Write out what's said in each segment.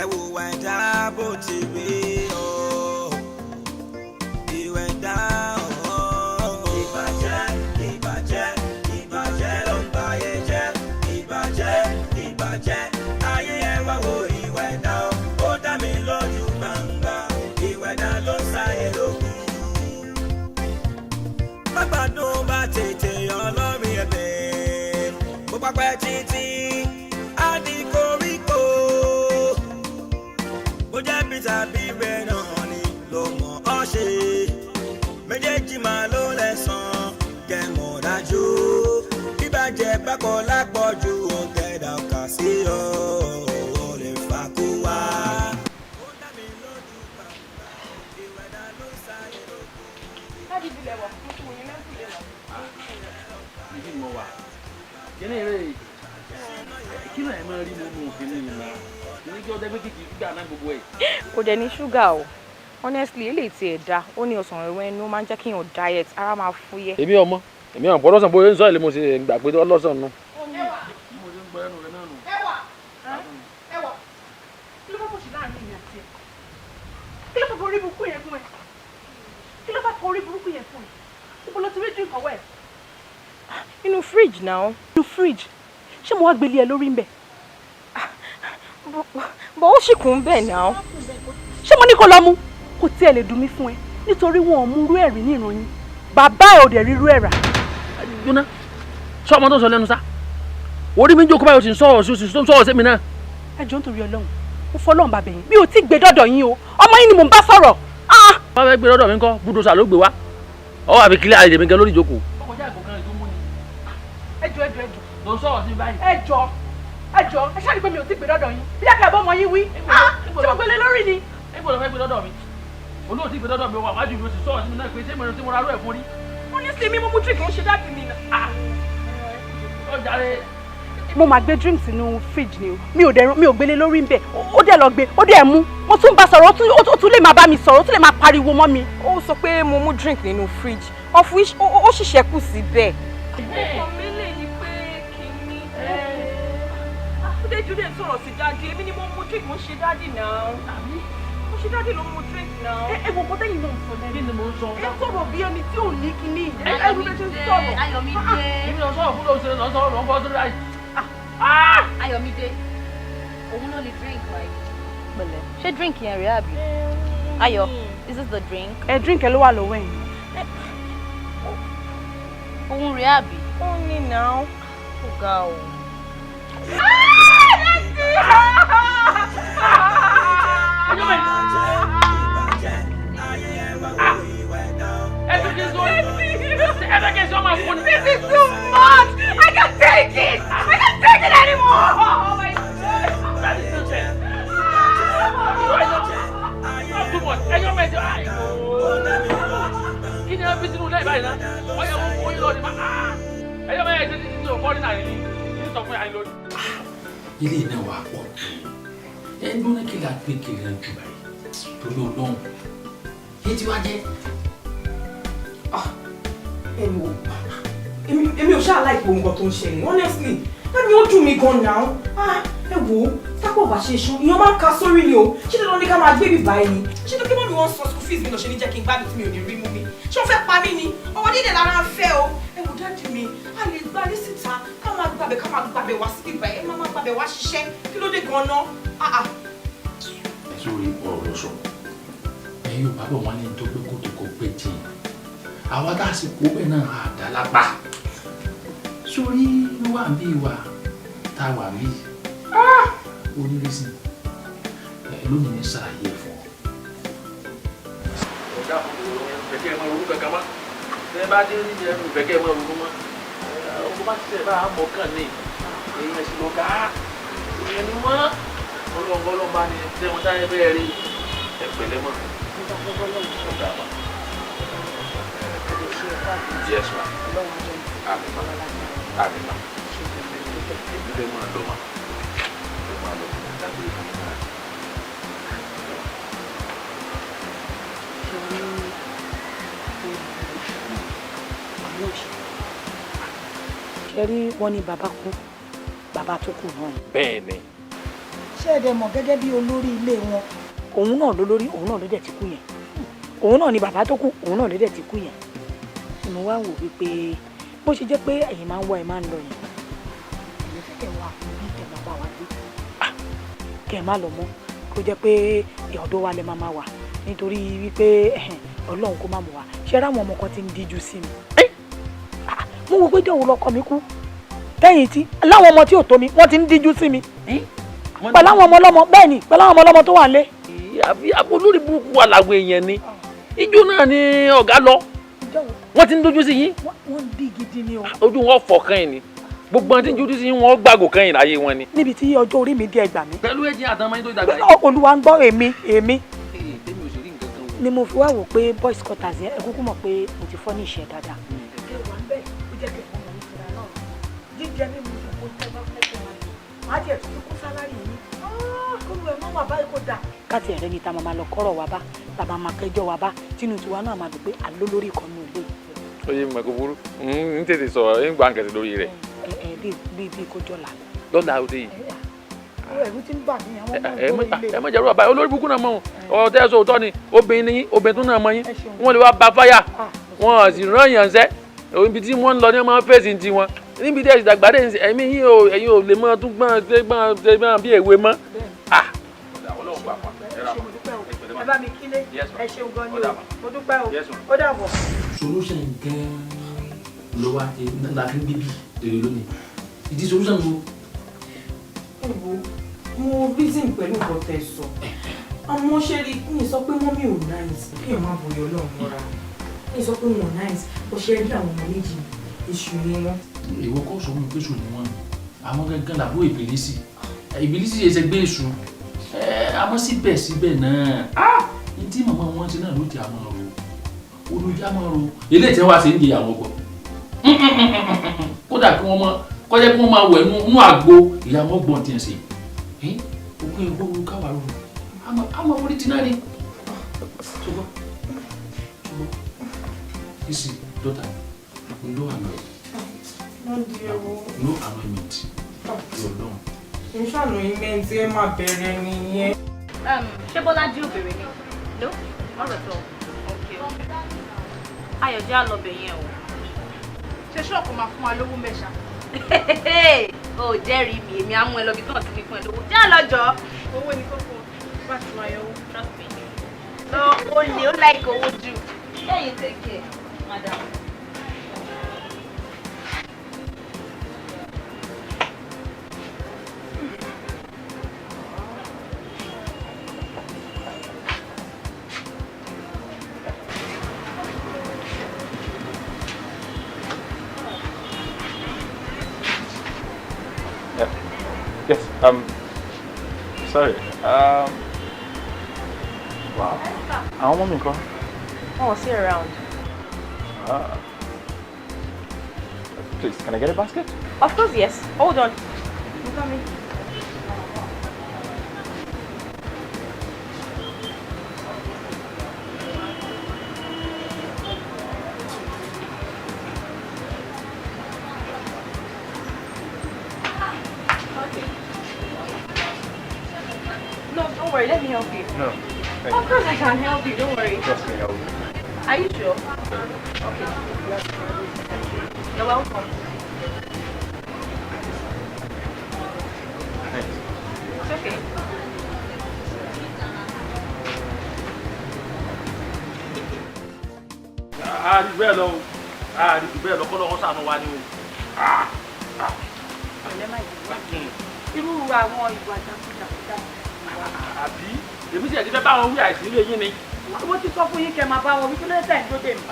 Ẹ wò wá ẹ̀dá bó ti rí o, ìwà ẹ̀dá o. Ìbàjẹ́, ìbàjẹ́, ìbàjẹ́ ló ń ba ayé jẹ́. Ìbàjẹ́, ìbàjẹ́ ayé, ẹ wá wo ìwà ẹ̀dá o. Ó dá mi lójú gbangba, ìwà ẹ̀dá ló ń sáyé lógún. Bàgbàdùn bá tètè yọ lórí ẹ̀bẹ̀, bó pápẹ́ títí á di koríko. Bó jẹ́ bí tàbí rẹ̀ náà ni ló mọ̀ ọ́ ṣe, méjèèjì máa ló lẹ́sàn-án kẹ́mọ̀ dájú. Bíbàjẹ́ bákọ̀ lápọ̀jù, òǹtẹ̀dá ọkà sí ọ́ ò lè fà kú wá. Ó dá mi lójú gbàgbà, ìwà ẹ̀dá ló ń sáyé lógún. Láti ìbílẹ̀ wà, mo ti wò ní lẹ́kùn lè wà. Ibi mo wà kíní rè, kí náà ẹ máa rí mú kíní yìí náà, kíní kí ọjọ́ pé kìkì gbà náà gbogbo ẹ̀. Kò dẹ̀ ní ṣúgà o. Honestly, eléyìí tí ẹ̀ dá, ó ní ọsàn wẹ́wẹ́ inú, máa ń jẹ́ kéèyàn diet, ara máa fúyẹ́. Èmi ọmọ èmi ọmọ pọ̀lọ́sàn bóyá ń sọ èlé, mo ṣe gbà pé ọlọ́sàn nù. Mo ṣe ń gbọ́ ẹnu rẹ náà nù. Ẹwà, ẹwà, kí ló fẹ́ bọ̀ sí láàrin èmi àti ẹ? Kí ló fẹ́ forí burúkú yẹn fún ẹ? Kí ló fẹ́ forí burúkú yẹn fún ẹ? Ibo ló ti rí drink ọwọ́ ẹ? Inú fridge náà. Inú fridge? Ṣé mo wá gbélé ẹ lórí ń bẹ̀? Bọ́ ó sì kún bẹ́ẹ̀ náà. Ṣé mo ní kó lọ mú? Kò tiẹ̀ lè dùn mí fún ẹ, nítorí wọn ò mú irú ẹ̀rí ní ìran yín. Bàbá ẹ ò dẹ̀ rí irú ẹ̀ rà. Jóná, sọ ọmọ tó ń sọ lẹ́nu sá, orí mi ń jókòó báyìí, o sì ń sọ̀rọ̀ sí, o sì ń sọ̀rọ̀ sí mi náà. Ẹ jọ̀ọ́, nítorí Ọlọ́run, mo fọlọ́run bàbẹ̀ yín, mi ò tí ì gbé dọ́dọ̀ yín o. Ọmọ yín ni mò ń bá sọ̀rọ̀. Ah! Wọ́n fẹ́ gbé lọ́dọ̀ mi ńkọ́? Búdòsà ló gbé wá, ọwọ́ àfi kílẹ̀ àlejò mi gan lórí ìjókòó. Ó kọjá ìkó kan tó mú ni. Ẹ jọ̀ọ́, ẹ jọ̀ọ́, ẹ jọ̀ọ́. Ló ń sọ̀rọ̀ sí mi báyìí. Ẹ jọ̀ọ́, ẹ jọ̀ọ́, ẹ ṣáà ní pé mi ò tí ì gbé dọ́dọ̀ yín. Bí yàtọ̀ ẹ̀bọ́n ọmọ yín wí. Ah! Tí mo gbélé lórí ni. Níbo ló fẹ́ gbé lọ́dọ̀ mi? Olóòtú gbé lọ́dọ̀ mi wà wájú mi, ó sì sọ̀rọ̀ sí mi náà pé ṣé mo tí mo ra rú ẹ̀ fún rí. Honestly, mi mo mú drink, ń ṣe daddy mi náà. Ó jàre. Mo máa gbé drink sínú fridge ni o, mi ò dẹ̀ mi ò gbélé lórí ń bẹ̀. Ó dẹ̀ lọ gbé, ó dẹ̀ mú. Mo tún bá sọ̀rọ̀, ó tún lè máa bá mi sọ̀rọ̀, ó tún lè máa pariwo mọ́ mi. Ó sọ pé mo mú drink nínú fridge, of which ó sì ṣẹ́kù síbẹ̀. Ọkàn mi lè ní pé kínní. Adéjúdé ń sọ̀rọ̀ sí daddy, èmi ni mo mú drink, mo ṣe daddy náà. Mo ṣe daddy ló mú drink náà. Ẹ wo nǹkan tẹ́yìn náà ń sọ lẹ́nu. Kí ni mò ń sọ? Ẹ sọ̀rọ̀ bí ẹni tí ò ní kíní. Ẹ wo bí ẹ ṣe ń sọ̀rọ̀. Ayọ̀mídé. Èmi lọ sọ̀rọ̀ fún lóṣèlú, lọ sọ̀rọ̀ lọ ń bọ́ sórí báyìí. Ayọ̀mídé. Òun ló ní drink, right? Pẹ̀lẹ́. Ṣé drink yẹn rèé àbí? Ayọ̀, is this the drink? Ẹ drink ẹ ló wà lọ́wọ́ ẹ̀. Òun rèé àbí? Ó ní náà. Ó ga o. Ìbàjẹ́, ìbàjẹ́ ayé, ẹ wá wo ìwà ẹ̀dá o. Ẹ tún kí n sọ, ẹ fẹ́ kí n sọ máa fún ni. This is too much! I can't take it! I can't take it anymore! Oh my God! That is nonsense. Not too much. Ẹyọ mẹ́jọ ayi. Kí ni ẹ fi sínú ilé ìbáyìí náà? Ọyọ wọn kó yín lọ ní ma. Ẹyọ mẹ́jọ ti ti ò fọ́ ní àyè ní ní sọ fún yàrá lónìí. Ilé iná wa pọ̀ jù. Ẹ ń gbóná, kí la gbé kiri náà jù báyìí? Torí Ọlọ́run. Yé ti wá jẹ́. Ẹ wo, èmi ò ṣáà láìpẹ́ nǹkan tó ń ṣẹlẹ̀, honestly. Láti ó dùn mí gan náà. Ah, ẹ wo, tápọ̀ bá ṣe ṣan, ìyẹn máa ń ka sórí ni o. Ṣé dandan ní ká máa gbé bíbá ẹni? Ṣé tó kí mọ́ mi wọ́n san school fees mi lọ ṣe ní jẹ́ kí n gbádùn tí mi ò ní rí mú mi? Ṣé wọ́n fẹ́ pa mí ni? Ọwọ́ dídẹ̀ lára ń fẹ́ o. Ẹ wo daddy mi, a lè gbalé síta, ká máa gbàbẹ̀, ká máa gbàbẹ̀ wá sí bíbá ẹ, má máa gbàbẹ̀ wá ṣiṣẹ́. Kí ló dé gan-an? Ah ah. Sórí ọ̀rọ̀ lọ sọ, ẹ̀yin ò bá bọ̀ wọ́n ní tó gbé kótó kó gbé jìn, àwa tá a sì kó bẹ́ẹ̀ náà á dá lápá sórí wà bí wa tá a wà bí onírísìn ẹ lónìí ní sàlàyé ẹ̀ fún ọ. Ọ̀gá ìfẹ́ kẹ́ ẹ máa ronú kankan mọ́. Tẹ́ bá dé ní ẹnu ìfẹ́ kẹ́ ẹ máa ronú mọ́. Ọkọ̀ bá ti sẹ̀ bá a mọ̀ kàn ní èèyàn sì lọ ká èèyàn ni wọ́n ọlọ́run ọlọ́run bá ní tẹ́ wọn táyé bẹ́ẹ̀ rí ẹ pẹ̀lẹ́ mọ́ ọ̀gá wa. Yes ma. Àmín ma, àmín ma. Èmi fẹ́ máa lọ ma, fẹ́ máa lọ dágbére fún mi náà. Ṣe ní ṣe rí, wọ́n ní bàbá kú, bàbá tó kù náà ni. Bẹ́ẹ̀ ni. Ṣé ẹ dẹ̀ mọ̀ gẹ́gẹ́ bí olórí ilé wọn, òun náà ló lórí, òun náà ló dẹ̀ ti kú yẹn, òun náà ni bàbá tó kú, òun náà ló dẹ̀ ti kú yẹn. Ni mo wá wò wípé bó ṣe jẹ́ pé ẹ̀yin máa ń wá, ẹ máa ń lọ yẹn, èmi fẹ́ kẹ́ wá bí kẹ́ máa bá wa gbé, kẹ́ ẹ má lọ mọ́, kó jẹ́ pé ọ̀dọ̀ wa lẹ máa máa wà, nítorí wípé Ọlọ́run kó má mú wa ṣé ráwọn ọmọ kan ti ń díjú sí mi. Mo wò pé jọ̀wọ́ lọkọ mi kú tẹ́yìn tí láwọn ọmọ tí ò tó mi, wọ́n ti ń díjú sí mi pẹ̀lú àwọn ọmọ ọlọ́mọ. Bẹ́ẹ̀ ni, pẹ̀lú àwọn ọmọ ọlọ́mọ tó wà nílé. Àbí olórí burúkú wà láwọn èèyàn ni. Ijó náà ni ọ̀gá lọ, wọ́n ti ń dojú sí yín. Wọ́n ń dí gidi ni o. Ojú wọn fọ̀ kàn yín ni, gbogbo àwọn tí ń dojú sí yín, wọ́n gbàgò kàn yín láyé wọn ni. Níbi tí ọjọ́ orí mi díẹ̀ gbà mí. Pẹ̀lú ẹ̀jẹ̀ àtàwọn ẹni tó dàgbà yìí. Olúwa ń gbọ́, èmi èmi Tèmi ò sì rí nǹkan kan wò. Ni mo fi wá wò pé boys quarters yẹn, ẹ kúkú mọ̀ pé mo ti fọ́ ní ìṣẹ́ dáadáa. Ẹ wà ń bẹ̀, ó jẹ́ kẹ́ ọmọ mi fúnra náà jíjẹ mímu, kò tẹ́ bá fẹ́ kẹ́ máa lò, má tiẹ̀ tún fi kún salary yín, kó lu ẹ̀ mọ́ wà báyìí kó dà. Káàtì ẹ̀rẹ́ ni ta máa lọ kọ́rọ̀ wa bá tàbá máa kẹjọ́ wa bá, tínú tiwa náà máa dùn pé àlọ́ lórí ìkànnì òde. Ó yé mi kò burú, n tètè sọ̀rọ̀, ń gbà ń kẹsì lórí rẹ̀. Ẹ ẹ bí bí bí kó jọ̀la. Lọ́la òde yìí. Ẹ̀rù ti ń bà mí, àwọn ọmọ ìgboro ilé. Ẹ má jẹ́rú bàbá olórí burúkú náà mọ̀ ọ́. Tẹ́ ẹ sọ òótọ́ ni, obìnrin ni, obìnrin tún náà mọ̀ yín, wọ́n lè wá ba fáyà, wọ́n sì rán yàn sẹ́ ibi tí wọ́n ń lọ ní wọ́n máa ń fèsì ti wọn níbi tí ẹ sì dàgbà dé. Ẹ̀mí yín ò, ẹ̀yin ò lè mọ́ tún gbọ́n gbọ́n bí èwe mọ́. Ẹ bá mi kílé, ẹ ṣeun gan ni o, mo dúpẹ́ o, ó dàbọ̀. Solution gan ló wá la fi ń gbé bí èrè lónìí, ìdí solution ló. Ẹ wo, mo reason pẹ̀lú nǹkan tẹ́ sọ, àmọ́ ṣe rí mi sọ pé mummy ò nice, kí n má bòyọ Ọlọ́run mọ́ra mi sọ pé wọn ò nice. Ó ṣe rí àwọn ọmọ méjì, èṣù ni wọn. Ìwọ kò sọ fún mi pé èṣù ni wọn, àwọn gangan làbúrò ìbílísì. Ìbílísì yẹn ṣe gbé èṣù. Àmọ́ síbẹ̀síbẹ̀ náà, ní tí màmá wọn ṣe náà ló jẹ́ àwọn ọ̀rọ̀ olùjá máa ro eléyìí tí wọ́n wá sí ń di àwọn ọgbọ̀n, kódà kí wọ́n máa kọjá kí wọ́n máa wẹ̀ nú àgbo ìyá wọn gbọ̀n tiẹ̀ sí ògùn ìgbóhùn káwá rò àmọ́ orí ti náà ni. Ṣùgbọ́n ṣùgbọ́n isi daughter, no annoy, no anointment yóò lọ́hùn. Ìṣàlù ìmẹ̀ntì ẹ máa bẹ̀rẹ̀ nìyẹn. Ṣé Bọ́lájí ò bèrè ni? No, not at all. Okay. Ayọ̀, jẹ́ àlọ́bẹ̀ yẹn o. Ṣe ṣọ́ọ̀kù máa fún wa lówó mẹ́ṣà? O jẹ́rìí mi, èmi á mú ẹ lọ bí tí wọ́n ti fi fún ẹ lówó. Jẹ́ àlọ́jọ́. Owó ni kókó, bá ti máa yọ owó. Trust me. Lọ, o lè ó láìka owó jù. Yeah, you take care, madam. Yes, sorry. Wow. Àwọn ọmọ mi ńkọ́? Oh, see around. Please, can I get a basket? Of course, yes. Hold on. I'm coming. Okay. No, don't worry. Let me help you. No. Thank Of course I can help you. Don't worry. you. Trust me, I will. Are you sure? Okay. You're welcome. Thanks. It's okay. Àárí bẹ́ẹ̀ lọ o, àárí bẹ́ẹ̀ lọ, kọ́ lọ́wọ́ sànú wa ni o. Pẹ̀lẹ́ máa yìí, irú àwọn ìwà jákujàku. Àbí èmi sì ẹ̀ ti fẹ́ bá wọn wí àìsí ilé yín ni. Mo ti sọ fún yín kẹ́ máa bá wọn wí. Kí ló dé tẹ̀ ń dóde mi?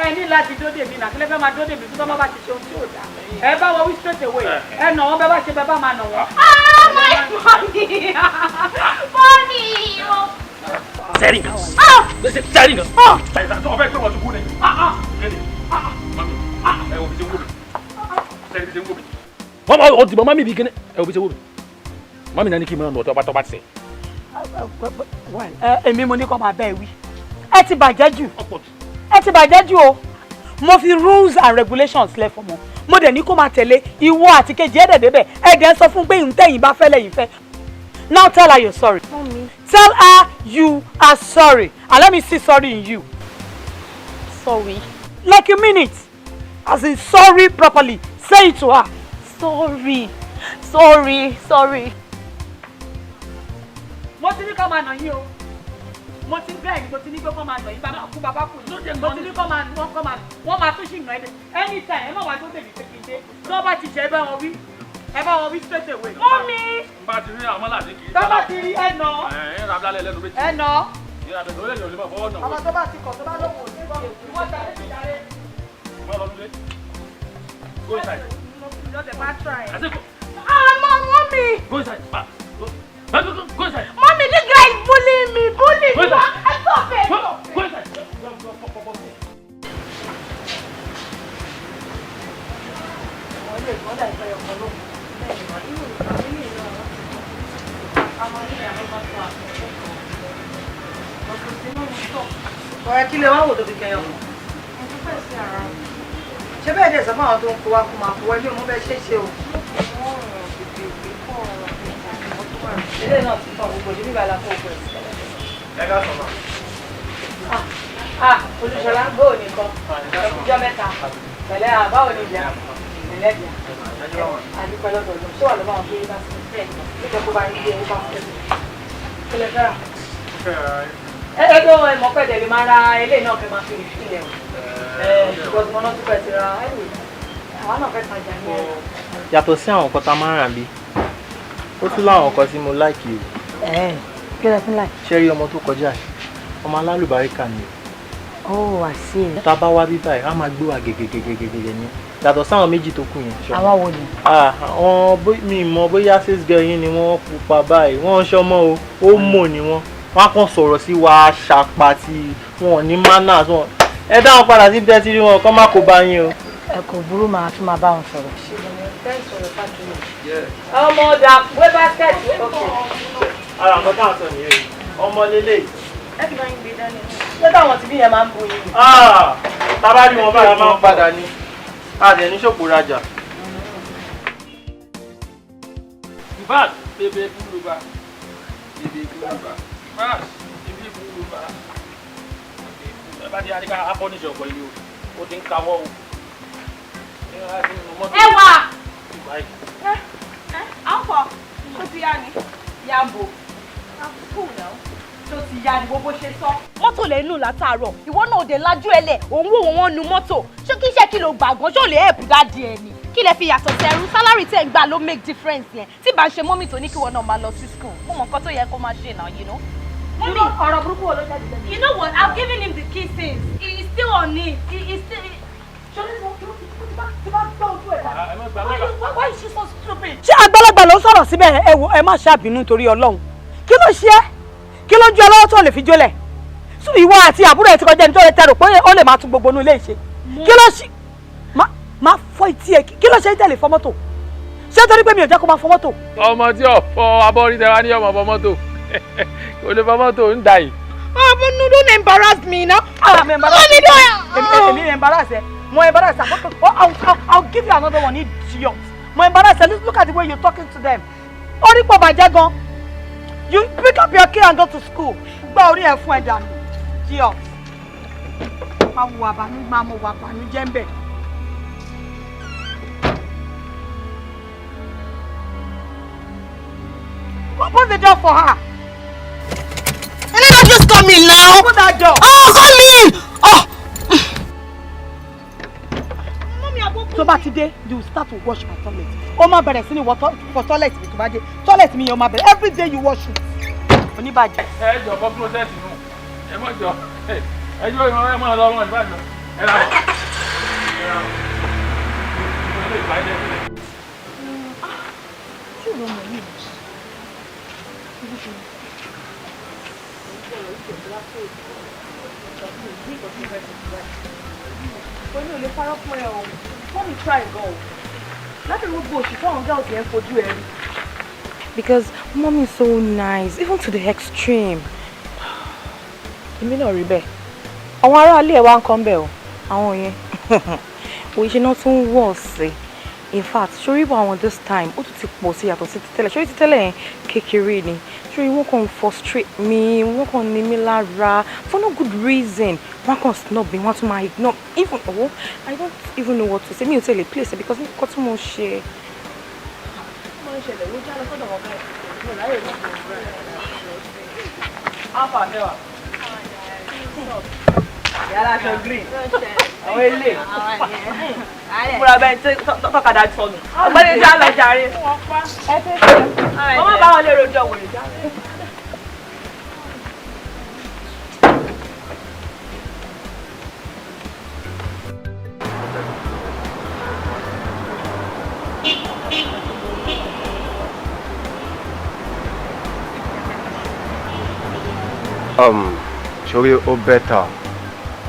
Ẹ ní láti dóde mi nà. Kí ló fẹ́ máa dóde mi? Tó bá bá ti ṣe ohun tí ò dáa, ẹ bá wọn wí straight away, ẹ nà wọn bẹ́ẹ̀ bá ṣe bẹ́ẹ̀ bá máa nà wọn. Ah, my mommy! Mommy! Sẹ́rí nǹkan. Sẹ́rí nǹkan. Sẹ́rí nǹkan. Ọ̀fẹ́ pé wọ́n ti kú ni. Kéde. Mami, ẹ wo bí ṣe ń wò mí. Sẹ́rí bí ṣe ń wò mí. Wọ́n máa ọtí mọ́ mami bí kíní. Ẹ wo bí ṣe ń wò mí. Mami náà ní kí n máa nù ọtọ́ bá tọ́ bá ti sẹ̀. Èmi mo ní kó máa bẹ́ẹ̀ wí. Ẹ ti bàjẹ́ jù, ẹ ti bàjẹ́ jù o. Mo fi rules and regulations lẹ̀ fún wọn, mo dẹ̀ ní kó máa tẹ̀lé. Ìwọ àti kejì ẹ̀dẹ̀ débẹ̀, ẹ̀dẹ̀ ń sọ fún pé ìhùntẹ̀yìn bá fẹ́ lẹ́yìn fẹ́. Now tell her you're sorry. Mommy. Tell her you are sorry. And let me see sorry in you. Sorry. Like you mean it. As in sorry properly. Say it to her. Sorry. Sorry. Sorry. Mo ti ní kó máa nà yín o. Mo ti bẹ́ẹ̀ ni, mo ti ní pé kó máa nà yín. Bàbá kú, bàbá kú. Mo ti ní kó máa wọ́n kó máa wọ́n máa tún sí nà ẹ́ anytime. Ẹ má wàá tó tèmi pé kí n dé. Tó bá ti ṣe, ẹ bá wọn wí. Ẹ bá wọn wí straight away. Mummy. Bá a ti rí àwọn láti kì í. Tó bá ti rí, ẹ nà. Ẹ ẹ ra abúlé lẹ́nu méjì. Ẹ nà. Ìyá àbẹ̀tẹ̀ ó lè yọ̀ lè máa fọwọ́ nà. Ọmọ tó bá ti kọ̀, tó bá lóhùn òsì kọ́ ìwọ́n ta lé ti darí. Wọ́n lọ lulẹ̀. Go inside. I say go. Ah, mommy. Go inside. Ma. Go. Go, go, go inside. Mommy, this guy is bullying me. Bullying Go me. inside. I stop it. Go, go inside. Go, go, go, go, go. Ọ̀rẹ́, kí lè wá wò tó fi kẹyọ kan? Ṣé bẹ́ẹ̀ dẹ̀ sọ fún àwọn tó ń kó wa kó máa kó wọlé òun bẹ́ẹ̀ ṣe é ṣe o. Ilé náà ti tàn gbogbo ṣe bíbá la kó gbogbo ẹ̀ sí. Ẹ ká sọ ma. Ah, Olúṣọlá, bóò nìkan? Ẹkújọ́ mẹ́ta. Pẹ̀lẹ́ à, báwo ni ìjà? Pẹ̀lẹ́ bíà. Àdúpẹ́ lọ́dọ̀ Ọlọ́run. Ṣé wà ló bá wọn gbé bá sí? Níjẹ́ kó bá yín gbé owó bá fẹ́. Kí lẹ fẹ́ rà? Ẹ ẹ tó ẹ mọ̀ pẹ̀lẹ́ lè máa ra eléyìí náà kẹ́ máa fi ìfilẹ̀ o. Ẹ because mo náà tún fẹ́ ti ra, anyway, àwa náà fẹ́ tajà ní ẹ̀. Yàtọ̀ sí àwọn nǹkan tá a máa ń rà bí, ó tún láwọn nǹkan tí mo like o. Ẹ kí lẹ fún láì? Ṣé rí ọmọ tó kọjá yìí, ọmọ alálùbáríkà ni o. Oh, I see. Tá a bá wá bí báyìí, á máa gbé wa gègègègègè ni, yàtọ̀ sáwọn méjì tó kù yẹn. Àwọn wo ni? Ah, àwọn mi mọ̀ bóyá sales girl yín ni. Wọ́n pupa báyìí, wọ́n ń ṣọmọ o, ó mọ̀ ni wọ́n. Wọ́n á kàn sọ̀rọ̀ sí wa ṣàpàtì, wọn ò ní manners wọn. Ẹ dá wọn padà sí bí ẹ ti rí wọn, kọ́ má kó bá yín o. Ẹ kò burú, màá tún máa bá wọn sọ̀rọ̀. Ọmọ ọ̀dà gbé basket. Okay. Ara nǹkan tá à ń sọ nìyẹn, ọmọ lélẹ̀. Ṣé táwọn tí bí yẹn máa ń bu yín? Ah, tá a bá rí wọn báyìí, a máa ń padà ní a dẹ̀ ní ṣòpò rajà. In fact, bébé kúlùbà. Bébé kúlùbà. In fact, bébé kúlùbà. Ẹ bá ti adé ká apọ́nìṣẹ́ ọ̀pọ̀ yìí o, ó ti ń kawọ́ o. Ẹwà. À ń fọ. Ṣó ti yá ni? Yambo. I'm cool now. Tó ti yá ni gbogbo ṣe sọ. Mọ́tò lè nù látàárọ̀, ìwọ náà dé lájú ẹ lẹ̀, òun wò wọ́n nu mọ́tò. Ṣé kí iṣẹ́ kí ló gbàgbọ́n? Ṣé ò lè help daddy ẹ ni? Kí lẹ fi yàtọ̀ sẹ́rú? Salary tẹ̀ ń gbà ló make difference yẹn. Tí bá ń ṣe mummy tó ní kí ìwọ náà máa lọ sí school, mo mọ̀ nǹkan tó yẹ kó máa ṣe now. Mummy, ọ̀rọ̀ burúkú wo ló jáde lẹ́nu? You know what? I've given him the key since. He is still on it. He is still. Why is she so stupid? Ṣé àgbàlagbà ló ń sọ̀rọ̀ síbẹ̀? Ẹ wo, ẹ má ṣàbínú torí Ọlọ́run. Kí ló ṣe é? Kí ló ju ẹ lọ́wọ́ tó lè fi jólẹ̀? Ìwọ àti àbúrò ẹ ti kọjá ẹni tó lè tẹrù pé ó lè máa tún gbogbo inú ilé ṣe. Kí ló ṣe? Má fọ́ etí ẹ. Kí ló ṣe é tẹ̀lé fọ́ mọ́tò? Ṣé torí pé mi ò jẹ́ kó máa fọ́ mọ́tò? Ọmọ tí ò fọ abọ́ rí tẹ́wá ní ọmọ fọ mọ́tò, kò lè fọ mọ́tò ń da yìí. Oh, but no, don't embarrass me now. Ah, I'm embarrassed. Èmi embarrass ẹ. Mo embarrass ẹ. I'll give you another one, idiot. Mo embarrass ẹ. Look at the way you're talking to them. Orí pọ̀ bàjẹ́ gan. You pick up your key and go to school. Gbá orí ẹ fún ẹ dànù. Idiot. Máa wo àbánú, máa mọ wà àbánú jẹ́ ń bẹ̀. Open the door for her. Can I not just come in now? Open that door. Oh, come in! Oh! Tó bá ti dé, you start to wash my toilet. Ó máa bẹ̀rẹ̀ sí ní wọ fọ toilet mi tó bá dé. Toilet mi yẹn, ó máa bẹ̀rẹ̀. Every day you wash it. Oníbàjẹ́. Ẹ jọ bọ́ closet nù, ẹ mọ̀ jọ, ẹ jọ ìmọ̀, ẹ mọ̀ lọ ọmọ ìbàjọ́ ẹ rà bọ̀ ẹ rà bọ̀ ẹ lè bàjẹ́ sílẹ̀. Ṣé ìwọ mọ̀ yìí? Ó ní ò lè parọ́ fún ẹ o. Mummy try gan o. Láti gbogbo òṣì táwọn girls yẹn fojú ẹ rí. Because mommy is so nice, even to the extreme. Èmi náà rí bẹ́ẹ̀. Àwọn aráalé ẹ̀ wá ń kọ́ ń bẹ̀ o. Àwọn yẹn. Òye ṣe náà tún wọ̀ sí. In fact, ṣorí bọ̀ àwọn this time, ó tún ti pọ̀ sí yàtọ̀ sí títẹ́lẹ̀. Ṣorí títẹ́lẹ̀ yẹn kékeré ni. Ṣorí wọ́n kàn frustrate mi, wọ́n kàn ní mi lára for no good reason. Wọ́n kàn snob mi, wọ́n tún máa ignore. Even oh, I don't even know what to say. Mi ò tẹ̀lé place because nǹkan tí mo ṣe. Ó máa ń ṣẹlẹ̀, ó já lọ sọ́dọ̀ wọn báyìí. Mo ráyè lọ fún un. Alpha mẹ́wàá. Yàrá aṣọ green. Àwọn ilé. Múra bẹ́ẹ̀ tí tọ́kadà sọnù. Ọ̀gbẹ́ni já lọ jàre. Wọ́n má bá wọn lè rojọ́ wèrè jàre. Sori, ó better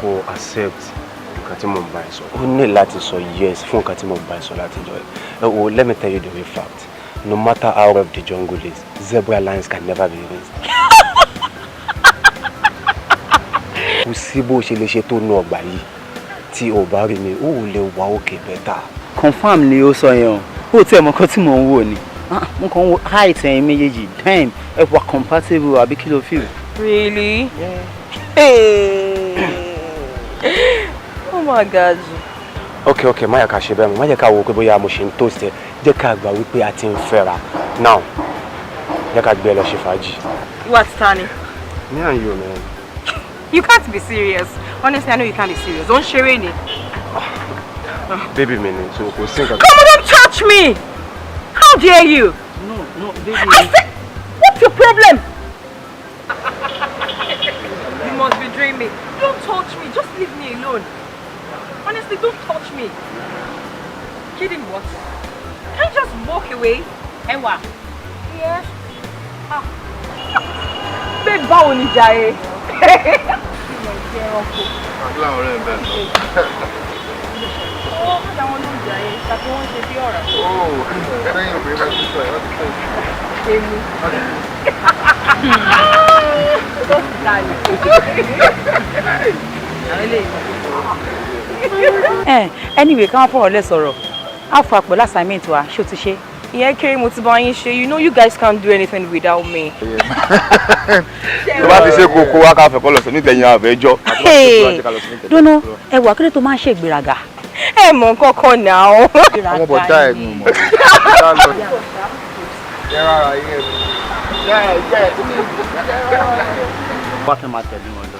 kó accept nǹkan tí mo ń bá ẹ sọ. Ó ní láti sọ yes fún nǹkan tí mo ń bá ẹ sọ látijọ́ ẹ. O, let me tell you the real fact: no matter how rough the jungle is, zebra lines can never be erased. Kò sí bó ṣe lè ṣe tó nu ọgbà yìí, tí o bá rí mi, ó lè wà òkè better. Confam ni ó sọ yẹn o. Ó tiẹ̀ mọ̀ nǹkan tí mò ń wò ni. Ah, mo kàn ń wo height ẹ̀yin méjèèjì. Damn, ẹ wà compatible, àbí kí ló feel? Really? Yeah. Hey. Oh my God. Ok, má yẹ ká ṣe bẹ́ẹ̀ mọ́. Má jẹ́ ká wo pé bóyá mo ṣe ń toast ẹ. Jẹ́ ká gbà wípé a ti ń fẹ́ra now. Jẹ́ ká gbé ẹ lọ ṣe fàájì. Ìwà ti ta ni? Me and you, man. You can't be serious. Honestly, I know you can't be serious. Don't ṣeré ni. Baby mi ni, so kò sí nǹkan. Come on, don't touch me! How dare you? No, baby. I said, what's your problem? You must be dreaming. Don't touch me. Just leave me alone. Honestly, don't touch me. Kidding what? Can't you just walk away? Ewa. Yes. Ah. Babe, báwo ni jàre? Àbúrò ọ̀rẹ́ ẹ̀ bẹ́ẹ̀ sọ. Ó má dá wọn lóhùn jàre, tàbí wọ́n ṣe bí ọ̀rọ̀. Ó lẹ́yìn obìnrin bá ti sọ ẹ̀ wọ́n ti sọ Èmi. Tó ti dà ní. Àwọn eléyìí. Ẹ anyway, ká wọ́n fọ̀rọ̀ lẹ̀ sọ̀rọ̀. Á fà pẹ̀lú assignment wa, ṣé o ti ṣe? Ìyẹn kéré, mo ti bá yín ṣe. You know you guys can't do anything without me. Tó bá ti ṣe kókó wá, ká fẹ́ kọ́ lọ sí nítẹ̀yìn àfẹ́jọ́. Dúnú, ẹwà kí ló tó máa ń ṣe ìgbéraga? Ẹ mọ̀ kọ́kọ́ náà. Ọmọ bọ̀dá ẹ̀ nù mọ̀. Wá fẹ́ máa tẹ̀lé wọn lọ.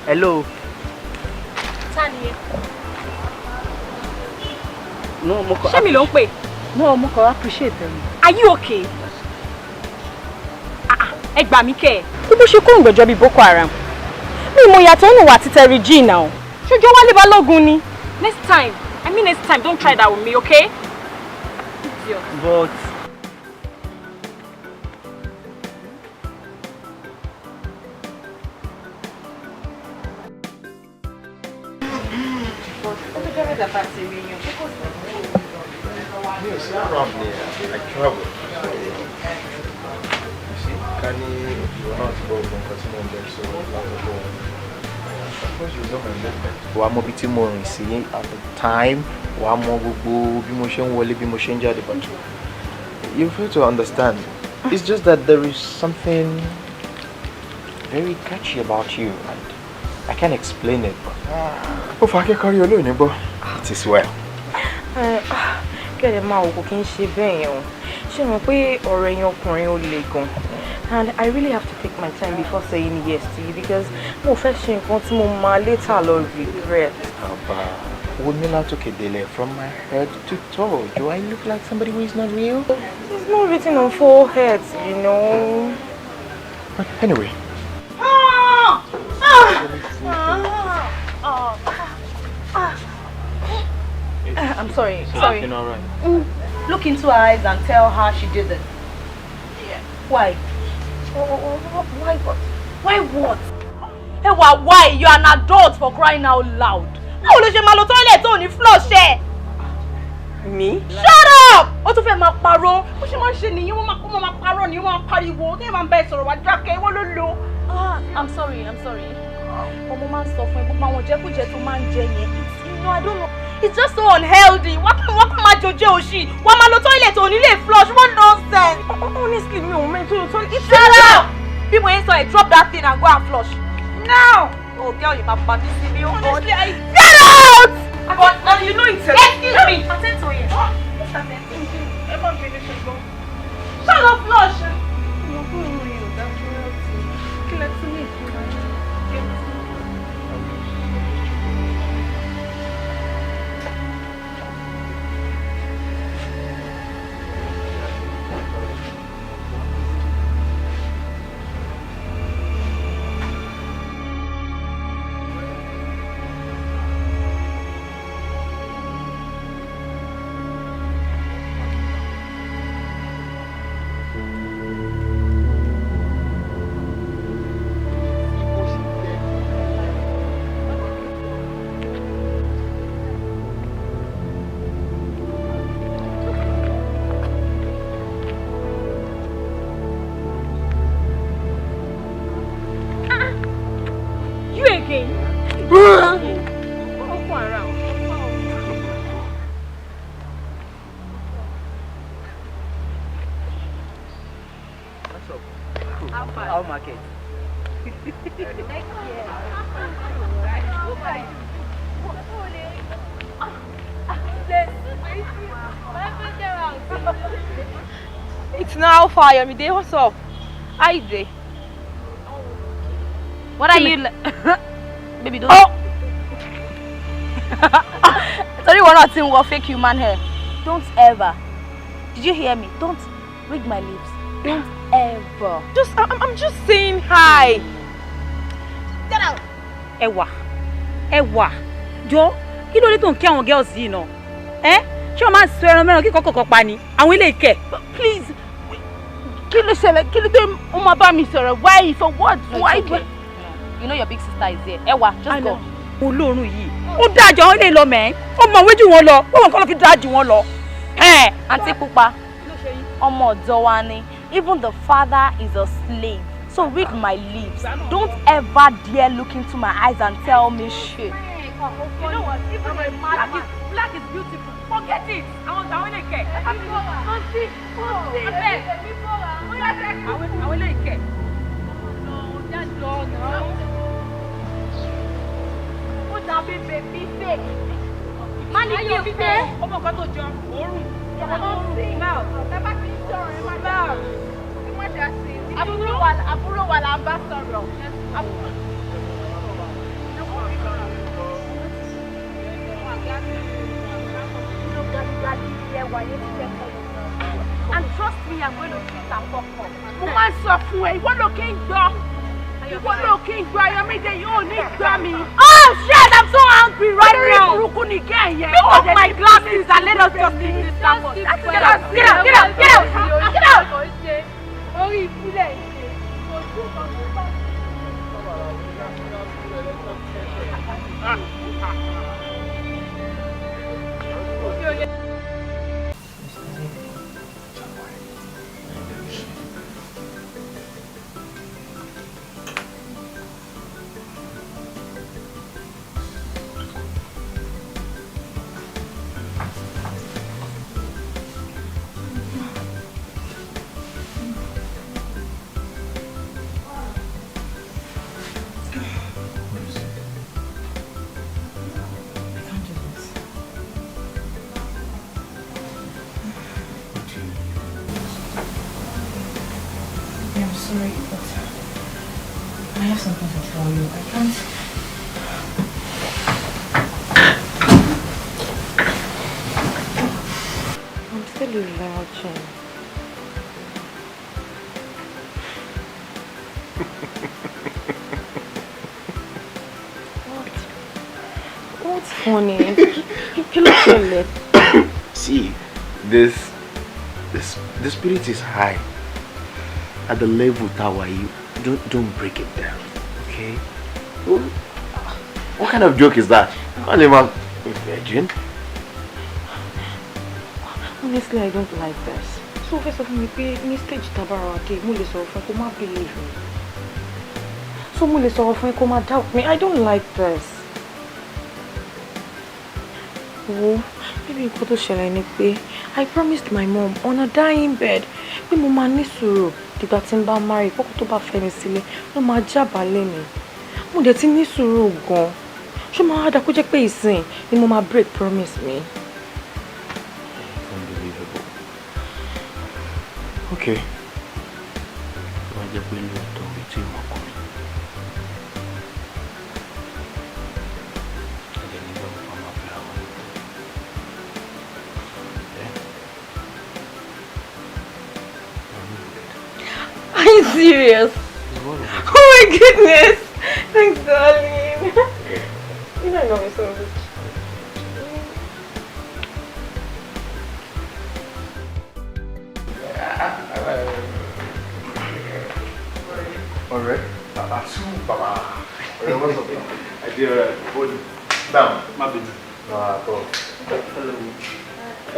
Hello. Ta ni ẹ? No, mo kọ. Ṣé mi ló ń pè? No, mo kàn appreciate ẹ. Are you okay? Ah, ah, ẹ gbà mí kẹ́ ẹ̀. Bí bó ṣe kó ìgbẹ́jọ́ bíi Boko Haram. Mi mọ ìyàtọ̀ nù wà títẹ̀ rí G náà. Ṣojú Wálé Balógun ni. Next time, I mean next time, don't try that with me, okay? Idiot. But Mi ò sí around ni, I travel. So, you see, ká ní ìwọ náà ti gbọ́ gbogbo nǹkan tí mo ń bẹ sọ látọ̀dọ̀ wọn. Of course you know my movement. Wàá mọ ibi tí mo rìn sí at the time, wàá mọ gbogbo bí mo ṣe ń wọlé, bí mo ṣe ń jáde, but you fail to understand. It's just that there is something very catchy about you and I can't explain it. But ó fa akẹ́kọ̀ọ́ olóòní gbọ́. It is well. Kẹ́lẹ̀ máa wò, kò kí ń ṣe bẹ́ẹ̀ yẹn o. Ṣé mo pé ọ̀rọ̀ ẹ̀yin ọkùnrin ó le gan? And I really have to take my time before saying yes to you because mo fẹ́ ṣe nǹkan tí mo máa later lọ regret. Àbá, wo mi látòkè délẹ̀, from my head to toe. Do I look like somebody who is not real? It's not written on foreheads. But anyway. Ah! Ah! Ah! I'm sorry. Sorry. Everything all right? Look into her eyes and tell her she did it. Yeah. Why? Why what? Why what? Ewa, why? You are an adult, for crying out loud. Báwo ló ṣe máa lọ toilet tó ní flush ẹ̀? Me? Shut up! Ó tún fẹ́ máa parọ́. Bó ṣe máa ń ṣe nìyẹn, wọ́n máa parọ́ ni, wọ́n máa pariwo. Téèyàn máa ń bá ẹ sọ̀rọ̀, wá dákẹ́, wọ́n ló lo. Ah, I'm sorry, I'm sorry. Ọmọ máa ń sọ fún ẹ, gbogbo àwọn jẹkújẹ tó máa ń jẹ yẹn. I don't know. It's just so unhealthy. Wọ́n kàn máa jòjé òṣì. Wọ́n máa lọ toilet òní lè flush. What nonsense. Honestly, mi ò mẹ́tò tó. Shut up! Bí mo yẹn sọ ẹ̀, drop that thing and go and flush. Now! Oh girl, you ma pa mí sí mi. Honestly, I... Get out! But you know it's a... Excuse me. Attend to it. Attend to it. Ẹ má bínú ṣùgbọ́n. Shut up, flush! Mo kúrò ní ọ̀dà fún ọtí. Kí lẹ tún ní ìfúnra yín? How market? It's now fire, Ayomide. What's up? How you dey? What are you? Baby, don't. Oh! Sorry, we're not seeing what fake human hair. Don't ever. Did you hear me? Don't read my lips. Don't ever. Just, I'm just saying hi. Get out. Ẹwà, Ẹwà, jọ, kí ló dé tó ń kí àwọn girls yìí náà? Eh? Ṣé o máa ń sọ ẹran mẹ́ran kíkọ́ kọ̀ọ̀kan pa ni? Àwọn ilé ìkẹ́. Please, kí ló ṣẹlẹ̀? Kí ló dé o máa bá mi sọ̀rọ̀? Why? For what? Why? Okay. You know your big sister is here. Ẹwà, just go. Olóòórùn yìí, ó dájọ́ àwọn ilé lọ mẹ́. Ó mọ̀ wéjú wọn lọ, ó mọ̀ kọ́ ló fi dájú wọn lọ. Àǹtí Pupa, ọmọ ọ̀dọ́ wa ni. Even the father is a slave. So read my lips. Don't ever dare look into my eyes and tell me shit. You know what? Even a madman. Black is beautiful. Forget it. Àwọn ilé ìkẹ́. Auntie, abeg. Àwọn ilé ìkẹ́. Ó dàbí baby fake. Má ní kí n pé. Ọmọ kan tó jọ òórùn. Àbúrò wa là ń bá sọ̀rọ̀. And trust me, I'm going to treat her proper. Mo máa ń sọ fún ẹ, ìwọ ló kí ń gbọ́. Ìwọ ló kí ń gbọ́, Ayọ̀mídé yóò ní gbà mí. Oh shit, I'm so angry right now. Olórí burúkú ni gẹ́ yẹn. Pick up my glasses and let us just leave this campus. Get out, get out, get out, get out, get out. Orí ìbílẹ̀ ṣe, kò sí nǹkan tó bá. Sorry, but I have something to tell you. I can't. I'm still a virgin. What? What's funny? Kí ló ṣẹlẹ̀? See, this the spirit is high. At the level tower, you don't break it down, okay? What kind of joke is that? I'm a virgin. Honestly, I don't like this. So first of all, me pé ní stage tabara dé, mo lè sọ̀rọ̀ fún ẹ kó má believe me. So mo lè sọ̀rọ̀ fún ẹ kó má doubt me. I don't like this. Wo, baby, nǹkan tó ṣẹlẹ̀ ni pé I promised my mom on a dying bed pé mo máa ní sùúrù dìgbà tí n bá marry, kókó tó bá fẹ́ mi sílé ló máa jábàálẹ̀ mi. Mo dẹ̀ ti ní sùúrù gan-an. Ṣé máa wá dáa kó jẹ́ pé ìsìn ni mo máa break promise mi? Unbelievable. Okay. Tó bá jẹ́ pé lóòótọ́ orí tí ìmọ̀kùnrin. Ẹ̀jẹ̀ nígbà wo máa fẹ́ra wọn lóòótọ́. Ẹ́ Are you serious? Oh my goodness! Thanks, darling. You know I love you so much. Ọ̀rẹ́, àtú bàbá. Ọ̀rẹ́, what's up? I did alright. Body. Down. Má bínú. No, at all.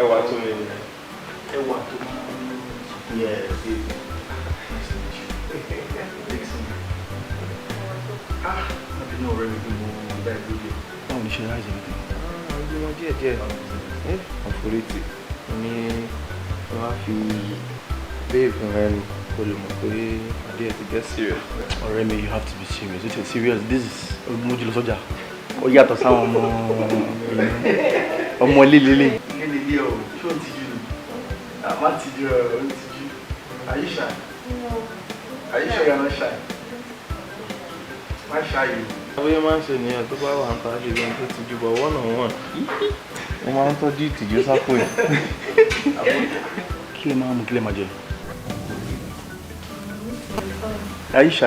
Ẹwà tó mi. Ẹwà tó máa ń Yeah, baby. Nice to meet you. Dixon. Ah, má bínú ọ̀rẹ́ mi bí mo dá ẹ lóye. Báwo ni ṣe ráìsì mi? Ah, ojú wọn díẹ̀ díẹ̀. Àforítì ní wọ́n á fi babe rẹ ni kó lè mọ̀ pé adé ẹ̀ ti get serious. Ọ̀rẹ́ mi, you have to be serious. It's serious. This is mojú lọ sọ́jà. Ó yàtọ̀ sáwọn ọmọ ọmọ lílélẹ̀. Lílélẹ̀ o, ṣé o ń tijú ni? Má tijú ẹ, o ń tijú. Are you shy? No. Are you sure you are not shy? Má shy o. Bóyá máa ń ṣe nìyẹn, tó bá wà ń ta ṣe gan tó tijú, but one on one. Mo máa ń tọ́jú ìtìjú sápò ẹ̀. Kí lè máa mú, kí lè máa jẹ? Are you shy?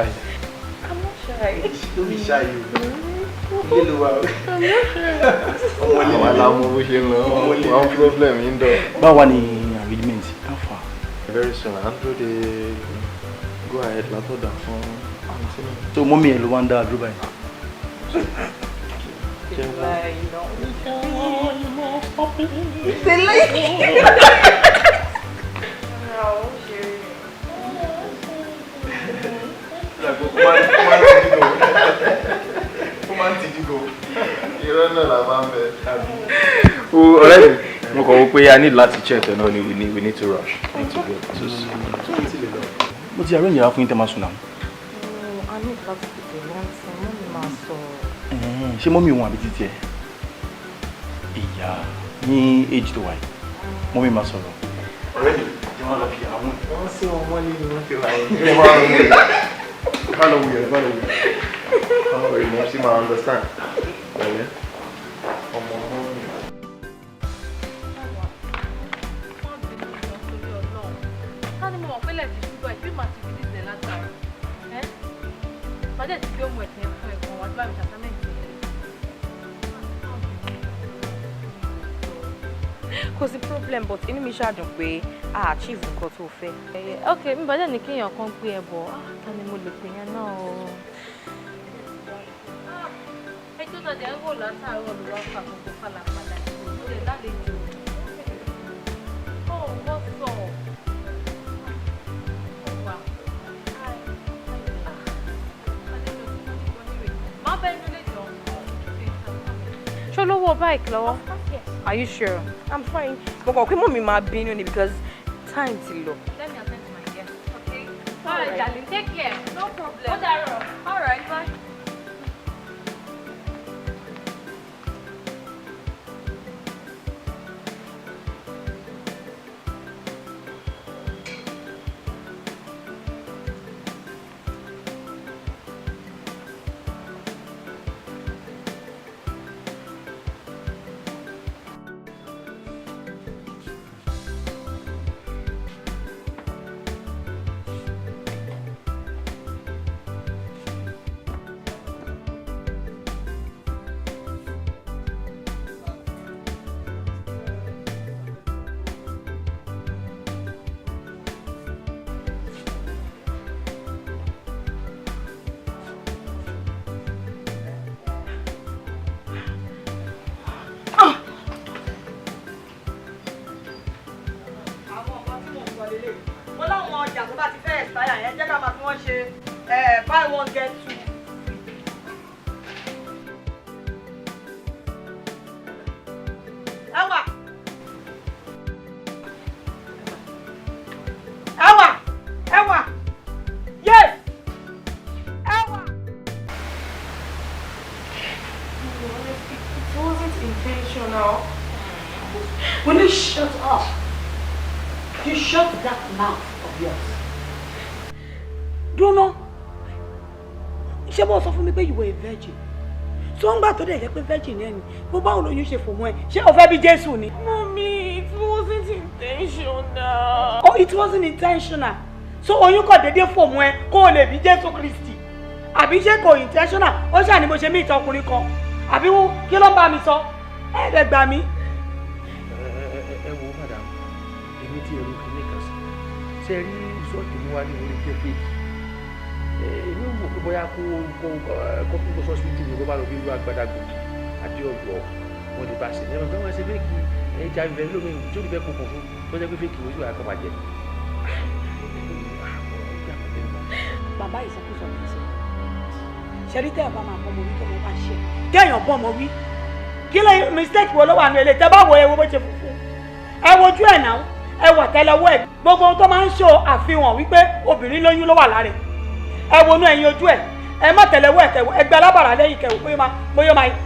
I'm not shy. Don't be shy o. Ilé ló wà o. I'm not shy. Àwa la mọ bó ṣe ń lọ. One problem indoor. Báwo wà ní arrangement? How far? Very soon, Andrew dey go ahead látọ̀dọ̀ fún àǹtí náà. So mummy ẹ̀ ló wá ń dá àdúrà báyìí. It's like, you know. It's a Ó máa ń tijú gan. Irọ́ náà la máa ń bẹ. Ọ̀rẹ́ mi, mo kàn wò pé a need láti check ẹ̀ náà ni we need to rush. Need to go. Mo ti arrange yàrá fún yín tẹ́ máa sùn náà. A ní láti tètè rántí, mummy máa sọ̀rọ̀. Ṣé mummy òun àbí títí ẹ̀? Ìyá ní age tó wà yìí, mummy máa sọ̀rọ̀. Ọ̀rẹ́ mi, jẹ́ wọ́n lọ fi àwọn. Wọ́n sí wọn mọ́lé ni wọ́n fi wà yẹn. Bá lọ wuyẹ̀, bá lọ wuyẹ̀. Báwo ni mo ṣe máa understand? Pẹ̀lẹ́, ọmọ ọmọ mi. Ká ní mo mọ̀ pé lẹ́ẹ̀tì ṣúgbọ́n ìbí màá ti fi dídẹ̀ látàrọ. Ẹ́ bàjẹ́ ti gbé ohun ẹ̀sìn fún ẹ̀gbọ́n wa tí bá mi ṣàtàmẹ́ǹtì ẹ̀. Kò sí problem, but inú mi ṣàdùn pé a achieve nǹkan tó fẹ́. Ok, mi bàjẹ́ ní kéèyàn kan gbé ẹ bọ̀, ah, ta ni mo lè pè yẹn náà o? Ẹjọ́ tàdé ń rò látàárọ̀ ló wá fa gbogbo pálapàla ìlú rẹ̀ lálejò. Ó wọ́n sọ. Wà. Má bẹ́ẹ̀ ní lè jọ. Ṣé olówó bike lọ́wọ́? Are you sure? I'm fine. Mo kàn pé mummy máa bínú ni because time ti lọ. Let me attend to my guest, okay? All right, darling, take care. No problem. Ó dàárọ̀. All right, bye. Àwọn nǹkan tí mò ń sọ lélẹ̀, mo láwọn ọjà tó bá ti fẹ́ expire yẹn, jẹ́ ká máa fi wọ́n ṣe buy one get two. Will you shut up? You shut that mouth of yours. Dúró, ṣé bó sọ fún mi pé you were a virgin? Tó ń gbà tó dẹ̀ jẹ́ pé virgin ẹ ni, bó báwo lóyún ṣe fò mọ́ ẹ? Ṣé o fẹ́ bí Jésù ni? Mommy, it wasn't intentional. Oh, it wasn't intentional. So oyún kò déédéé fò mọ́ ẹ kó o lè bí Jésù Kristi. Àbí ṣé kò intentional? Ó ṣáà ní mo ṣe mí ìtàn ọkùnrin kan. Àbí kí ló ń bá mi sọ? Ẹ lè gbà mí. Ẹ wo madam, èmi tí ẹrú kìíní kan sí ṣe rí ìsọ́ọ̀tì mú wá ní orí jẹ́ fake. Èmi wò pé bóyá kó kó sọ́sibítù mi, kó bá lọ bí irú agbada gbòógì àti ọ̀yọ́ wọn lè bá ṣe ní ẹ̀rọ bí wọ́n ṣe fake HIV lómi tí ó lè fẹ́ kókò fún tó jẹ́ pé fake ló sì wà kọ́ bàjẹ́. Bàbá, ìsọkúsọ ní sọ. Ṣẹ́rí, tẹ́ ẹ̀ bá máa bọ́ ọmọ wí, tó mo bá ṣe kéèyàn bọ́ ọmọ wí, kí ló mistake wo ló wà ní ilé? Tẹ́ bá wo, ẹ wo bó ṣe funfun, ẹ wojú ẹ̀ náà, ẹ wà tẹ́lẹ̀wọ́ ẹ̀, gbogbo ohun tó máa ń ṣe àfihàn wípé obìnrin lóyún ló wà lára ẹ̀. Ẹ wonú ẹ̀yìn ojú ẹ̀, ẹ má tẹ́lẹ̀wọ́ ẹ̀, tẹ̀wọ́ ẹgbẹ́ alábàrà lẹ́yìn kẹwò,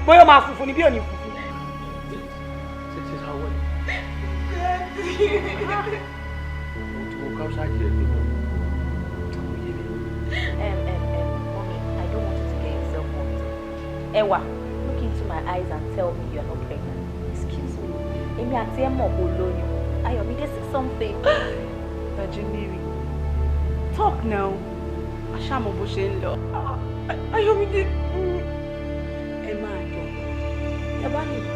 bóyá máa funfun ni bí ò ní funfun. Ṣe sáwọ́ ni mo ti wo káwùsáàjì rẹ̀ pé mo kò yé mi. Mommy, I don't want you to get yourself worked up. Ewa, look into my eyes and tell me you're not pregnant. Excuse me. Èmi àti ẹ mọ̀ kó lóyún. Ayọ̀mídé, say something. Virginia, talk now. Aṣáàmọ̀ bó ṣe ń lọ. Ayọ̀mídé. Ẹ máa jọ, ẹ bá ní ẹni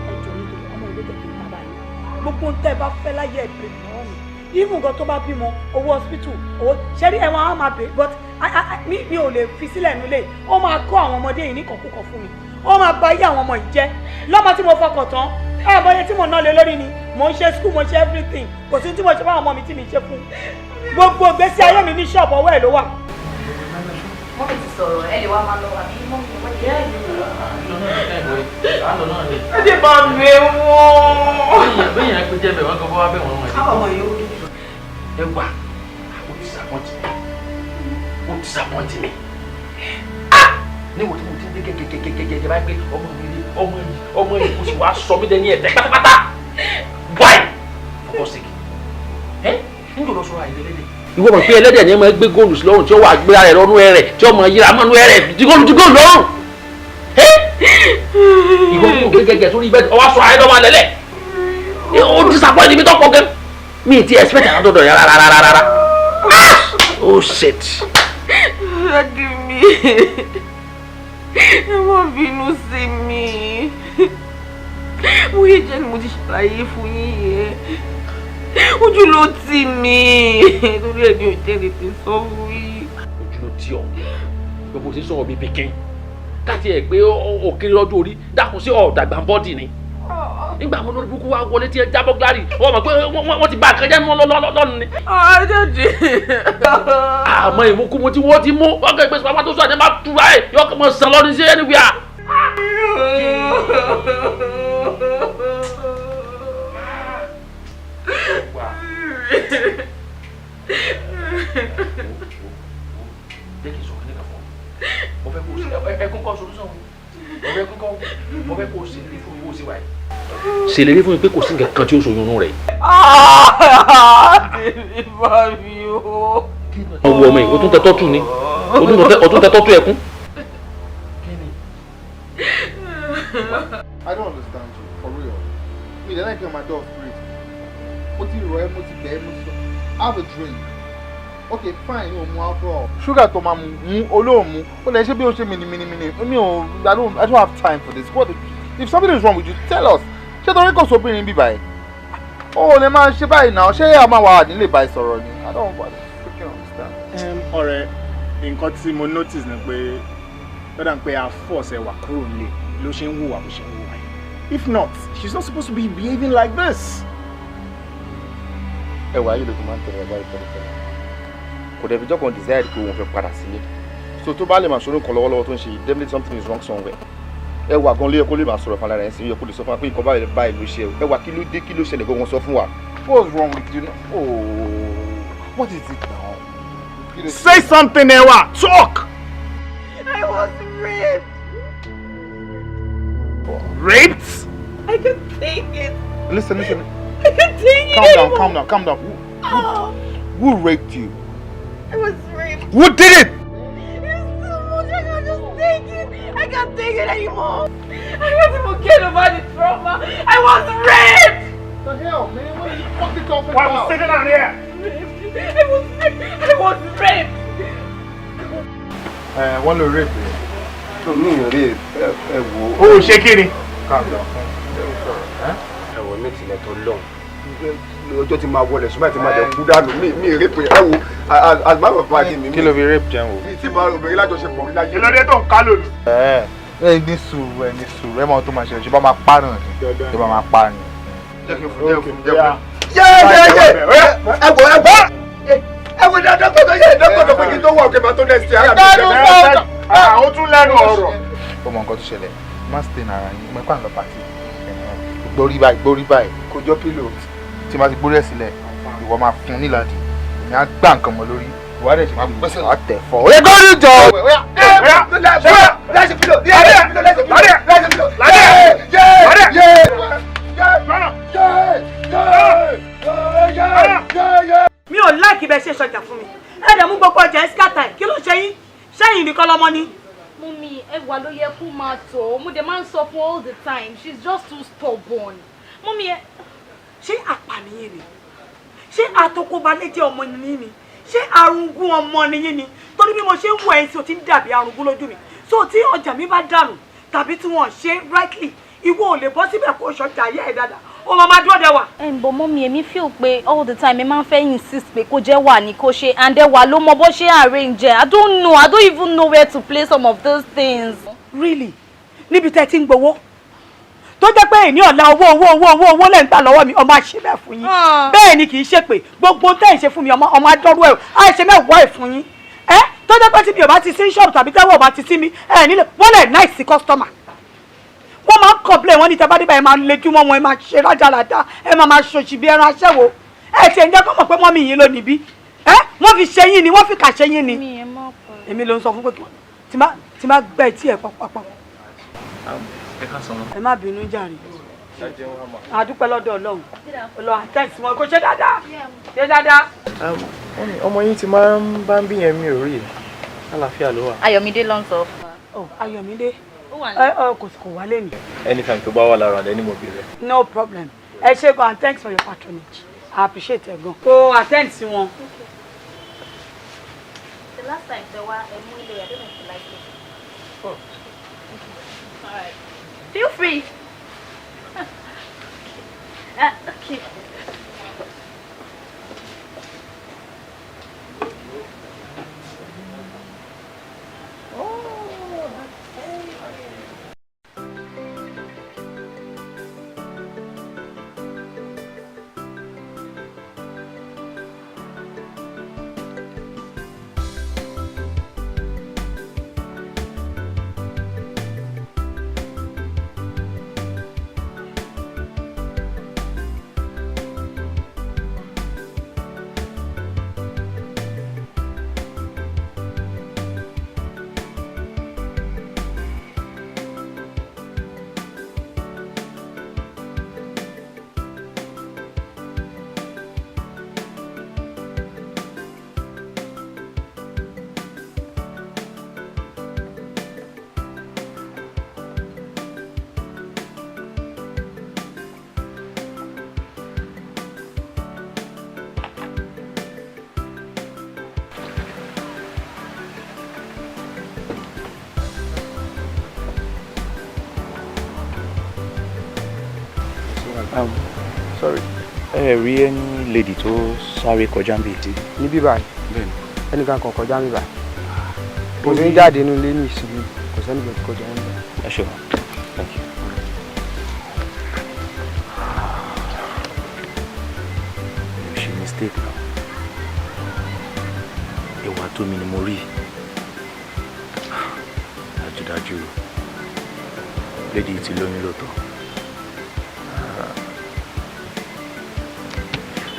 ẹ jọ, nítorí ọmọ ìlú jẹ́ kí n bàbá yín. Gbogbo ń tẹ́ ẹ bá fẹ́ láyé, ẹ bèrè lọ́wọ́ mi. Even gan tó bá bímọ, owó hospital, owó ṣẹ́rí ẹ̀wọ̀n á máa bè, but mi ò lè fi sílẹ̀ nílé. Ó máa kó àwọn ọmọdé yìí ní kọ̀kúkọ̀ fún mi, ó máa bà ayé àwọn ọmọ yìí jẹ́. Lọ́mọ tí mo fọkàn tán, ẹ bọ́yẹ tí mo ná lé lórí ni mò ń ṣe school, mo ṣe everything. Kò sí tí mo ṣe fáwọn ọmọ mi tí mi ṣe fún. Gbogbo ìgbésí ayé mi ní ṣọ́ọ̀bù, ọwọ́ ẹ̀ ló wà. Mommy ti sọ̀rọ̀, ẹ lè wá máa lọ àbí mommy wọ́n jẹ́ Àlọ́ náà ni. Ẹ dé bá mi wọ́n. Bẹ́yìn ẹ pé jẹ́ bẹ̀ wọ́n kọ́ bọ́ wá bẹ̀ wọ́n wọ́n. Àwọn ọmọ yìí ó dé. Ẹ wà, ó disappoint mi, ó disappoint mi. Níwò tí mo ti ń dé gẹ́gẹ́gẹ́gẹ́gẹ́ báyìí pé ọmọ mi rí ọmọ yìí, ọmọ yìí kò sì wá sọ mí dẹni ẹ̀tẹ́ pátápátá. Why, for God's sake? Ẹ nígbà lọ sọ àyè ẹlẹ́dẹ̀. Ìwọ mọ̀ pé ẹlẹ́dẹ̀ ni ẹ máa gbé góòlù sí lọ́rùn, tí ó wà gbéra rẹ̀ lọ́nú ẹrẹ̀, tí ó mọ̀ yíra mọ́nú ẹrẹ̀ tí góòlù tí góòlù lọ́rùn. Ìwọ tó gbé gẹ́gẹ́ sórí bẹ́ẹ̀, ọwọ́ sọ àyè lọ́mọ lẹ́lẹ̀. Ó disappoint mi tọ́pọ̀ gẹ́. Mi ti expect àwọn tó dọ̀ yàrá rárá rárá. Oh shit. Daddy mi, ẹ má bínú sí mi. Bóyá jẹ́ ni mo ti ṣàlàyé fún yín yẹn. Ojú ló tì mí. Torí ẹ̀ ní ò jẹ́ tètè sọ fún yín. Ojú ló tì ọ́, gbogbo ṣe sọ̀rọ̀ bíi pikin káti ẹ̀ pé òkèrè ọdún orí dákun sí ọ̀dàgbà body ni. Nígbà àwọn olórí burúkú wa wọlé tí ẹ jábọ́ gíláàrí, wọ́n mọ̀ pé wọ́n ti ba nǹkan jẹ́ mọ́ lọ́nù ni. Daddy. Àmọ́ ìmúkúmu tí wọ́n ti mú wọ́n kẹ́ gbèsè pàápàá tó sọ àti ẹ máa tura ẹ̀ yọ kọ́ mọ́ sàn lọ́dún sí anywhere. Jẹ́ kí n sọ kíní kan fún ọ. Mo fẹ́ kó o ṣe ẹkún kọ́ solution o. Mo fẹ́ kó mo fẹ́ kó o ṣèlérí fún mi bó o ṣe wà yìí. Ṣèlérí fún mi pé kò sí nǹkan kan tí ó ṣòyún rẹ̀. Tèmi bá mi o. Ọwọ́ ọmọ yìí, o tún tẹ tọ́tù ni, o tún tẹ tọ́tù ẹkún. I don't understand you, for real. Mi dey like my dog spirit. Mo ti rọ̀ ẹ́, mo ti bẹ̀ ẹ́, mo ti sọ. Have a drink. Okay, fine, o mu alcohol. Sugar tó máa mu, mu olóòmù. Ó lè ṣe bí o ṣe mìnìmìnìmìnì. Mi ò, I don't have time for this. What if something is wrong with you, tell us. Ṣé torí kò sóbìnrin bí báyìí? O ò lè máa ṣe báyìí náà. Ṣé a máa wà nílé báyìí sọ̀rọ̀ ni? I don't freaking understand. Ọ̀rẹ́, nǹkan tí mo notice ni pé lọ́dà ń pé a force ẹ wà kúrò nílé ló ṣe ń hùwà bó ṣe ń hùwà yìí. If not, she's not supposed to be behaving like this. Ẹwà yìí ló ti máa ń tẹ̀lé ọba ìtẹ́lẹ̀tẹ́lẹ̀, kò dẹ̀ fi jọ́ kan decide pé òun fẹ́ padà sílé, so tó bá lè máa ṣòro nǹkan lọ́wọ́lọ́wọ́ tó ń ṣe, definitely something is wrong somewhere. Ẹwà gan ló yẹ kó lè máa sọ̀rọ̀ fún ara ẹ̀ sí, yẹ kó lè sọ fún wa pé nǹkan báyìí báyìí ló ṣe. Ẹwà, kí ló dé? Kí ló ṣẹlẹ̀ gangan? Sọ fún wa. What's wrong with you? Oh, what is it now? Say something, Ewa. Talk. I was raped. Raped? I can't take it. Listen, listen. I can't take it Calm down, anymore. calm down, calm down. Who raped you? I was raped. Who did it? It's too much. I can't just take it. I can't take it anymore. I can't even get over the trauma. I was raped. The hell, man? What are you fucking talking Why about? we sitting out here? I was raped. I was raped. Ẹ wọ́n ló rape ẹ. Mi ò rape ẹ wò. O ò ṣe kí ni? Calm down. Ẹ wò ní tilẹ̀ tó lọ́hùn. Ọjọ́ tí máa wọlé ṣùgbọ́n àti máa jẹ kú dànù mi rape ẹ wò as my papa kí mi. Kí ló fi rape jẹun o? Mi ti bá obìnrin lájọṣepọ̀ rí láyé. Kí ló dé tó ń ká lòlù? Ẹ ẹ ní sùúrù, ẹ ní sùúrù, ẹ mọ ohun tó máa ṣẹlẹ̀, ṣe bá máa pa náà ni, ṣe bá máa pa ni. Jẹ́ kí n fún, jẹ́ kí n fún, jẹ́ kí n fún. Yé yé yé ẹ wò ẹ wò ẹ wò dọ́kítọ̀ tó yẹ dọ́kítọ̀ tó pé kí n tó wọ̀ kí n máa tó next year. Ó tún lẹ́nu ọ̀rọ̀. Ó mọ nǹkan tó ṣẹlẹ̀, má stain ara yín, mo kàn lọ pàtì. Gbórí báyìí, gbórí báyìí. Kò jọ pílò. Tí ma ti gbórí ẹ̀ sílẹ̀, ìwọ máa fún nílàdí, èmi á gbá nǹkan mọ́ lórí, ìwọ á dẹ̀ ṣe kí ni wàá tẹ̀ fọ́. Ó yẹ kó ní jọ. Lẹ́sìn pílò, lẹ́sìn pílò, lẹ́sìn pílò, lẹ́sìn pílò. Yé yé yé yé. Mi ò láìkí bẹ́ẹ̀ ṣe ṣọjà fún mi. Ẹ dẹ̀ mú gbogbo ọjà ẹ́síkàtà ẹ̀, kí ló ṣe yín? Ṣẹ́yìn nìkan lọ́mọ ni. Mummy, ẹwà ló yẹ kó máa tọ̀. Mo dẹ̀ máa ń sọ fún all the time. She's just too stubborn. Mummy ẹ. Ṣé àpànìyàn ni? Ṣé àtọkọbalẹ̀ jẹ́ ọmọ nìyí ni? Ṣé arúgún ọmọ nìyí ni? Torí bí mo ṣe ń wọ ẹ̀yìn tí o ti ń dàbí arúgún lójú mi. So tí ọjà mi bá dànù tàbí tí wọ́n ṣe rightly, ìwọ ò lè bọ́ síbẹ̀ kó ṣọjà ayé ẹ̀ dáadáa. Ó máa máa dúró de wà. Ẹ ń bọ̀ mummy, èmi feel pé all the time ẹ máa ń fẹ́ insist pé kó jẹ́ wà ní kó ṣe and ẹwà ló mọ bó ṣe arrange ẹ̀. I don't know. I don't even know where to play some of those things. Really? Níbi tẹ́ ti ń gbowó tó jẹ́ pé èní ọ̀la owó owó owó owó owó lẹ́ ń gbà lọ́wọ́ mi, ọmọ àṣẹ bẹ́ẹ̀ fún yín. Bẹ́ẹ̀ ni kì í ṣe pé gbogbo tẹ́ ẹ̀ ṣe fún mi, ọmọ ọmọ adọ́rú ẹ̀ á ṣe mẹ́wàá ẹ̀ fún yín. Ẹ tó jẹ́ pé tí mi ò bá ti sí ṣọ́ọ̀bù tàbí tẹ́wọ̀ ò bá ti sí mi, ẹ nílẹ̀ wọ́n lẹ̀ náìsí customer. Wọ́n máa ń complain, wọ́n ní tẹ́ bá débẹ̀ ẹ máa lejúmọ́ wọn, ẹ máa ṣe rádaràda, ẹ máa máa ṣòṣì bí ẹran aṣẹ́wó. Ẹ ṣe ń jẹ́ kó mọ̀ pé mọ́mì yín ló níbí. Ẹ wọ́n fi ṣe yín ni, wọ́n fi kà ṣe yín ni. Èmi ló ń sọ fún pé tí má gbẹ́ etí ẹ̀ pàpàpà. Ẹ ká sọ wọn. Ẹ má bínú jàre. A dúpẹ́ lọ́dọ̀ Ọlọ́run. Ọlọ́run àtẹ̀sí wọn kò ṣe dáadáa. Ṣe dáadáa. Ọmọ yín ti máa ń bá ń bí yẹn mi ò rí ẹ̀. Àlàáfíà ló wà. Ayọ̀mídé ló ń sọ. Ọ Ayọ̀mídé. Ó wà Ẹ ọ kò wálé ni. Anytime tó bá wà lára rẹ̀ ni mo bí rẹ̀. No problem. Ẹ ṣé gan and thanks for your patronage. I appreciate ẹ gan. Kò attend sí wọn. The last time there were a mú ilé, I don't know if you like it. Oh. All right. Feel free. Okay. Sorry. Ẹ rí ẹni lady tó sáré kọjá níbi ìdí. Níbí báyìí? Bẹ́ẹ̀ni. Ẹnìkan kan kọjá níbí báyìí. Mo ti ń jáde nínú ilé ní ìsinmi, kò sẹ́ni bẹ̀rẹ̀ kọjá níbí. Ẹ ṣé o. Thank you. Mi ò ṣe mistake náà. Ẹwà tó mi ni mo rí. Dájúdájú, lady ti lóyún lóòótọ́.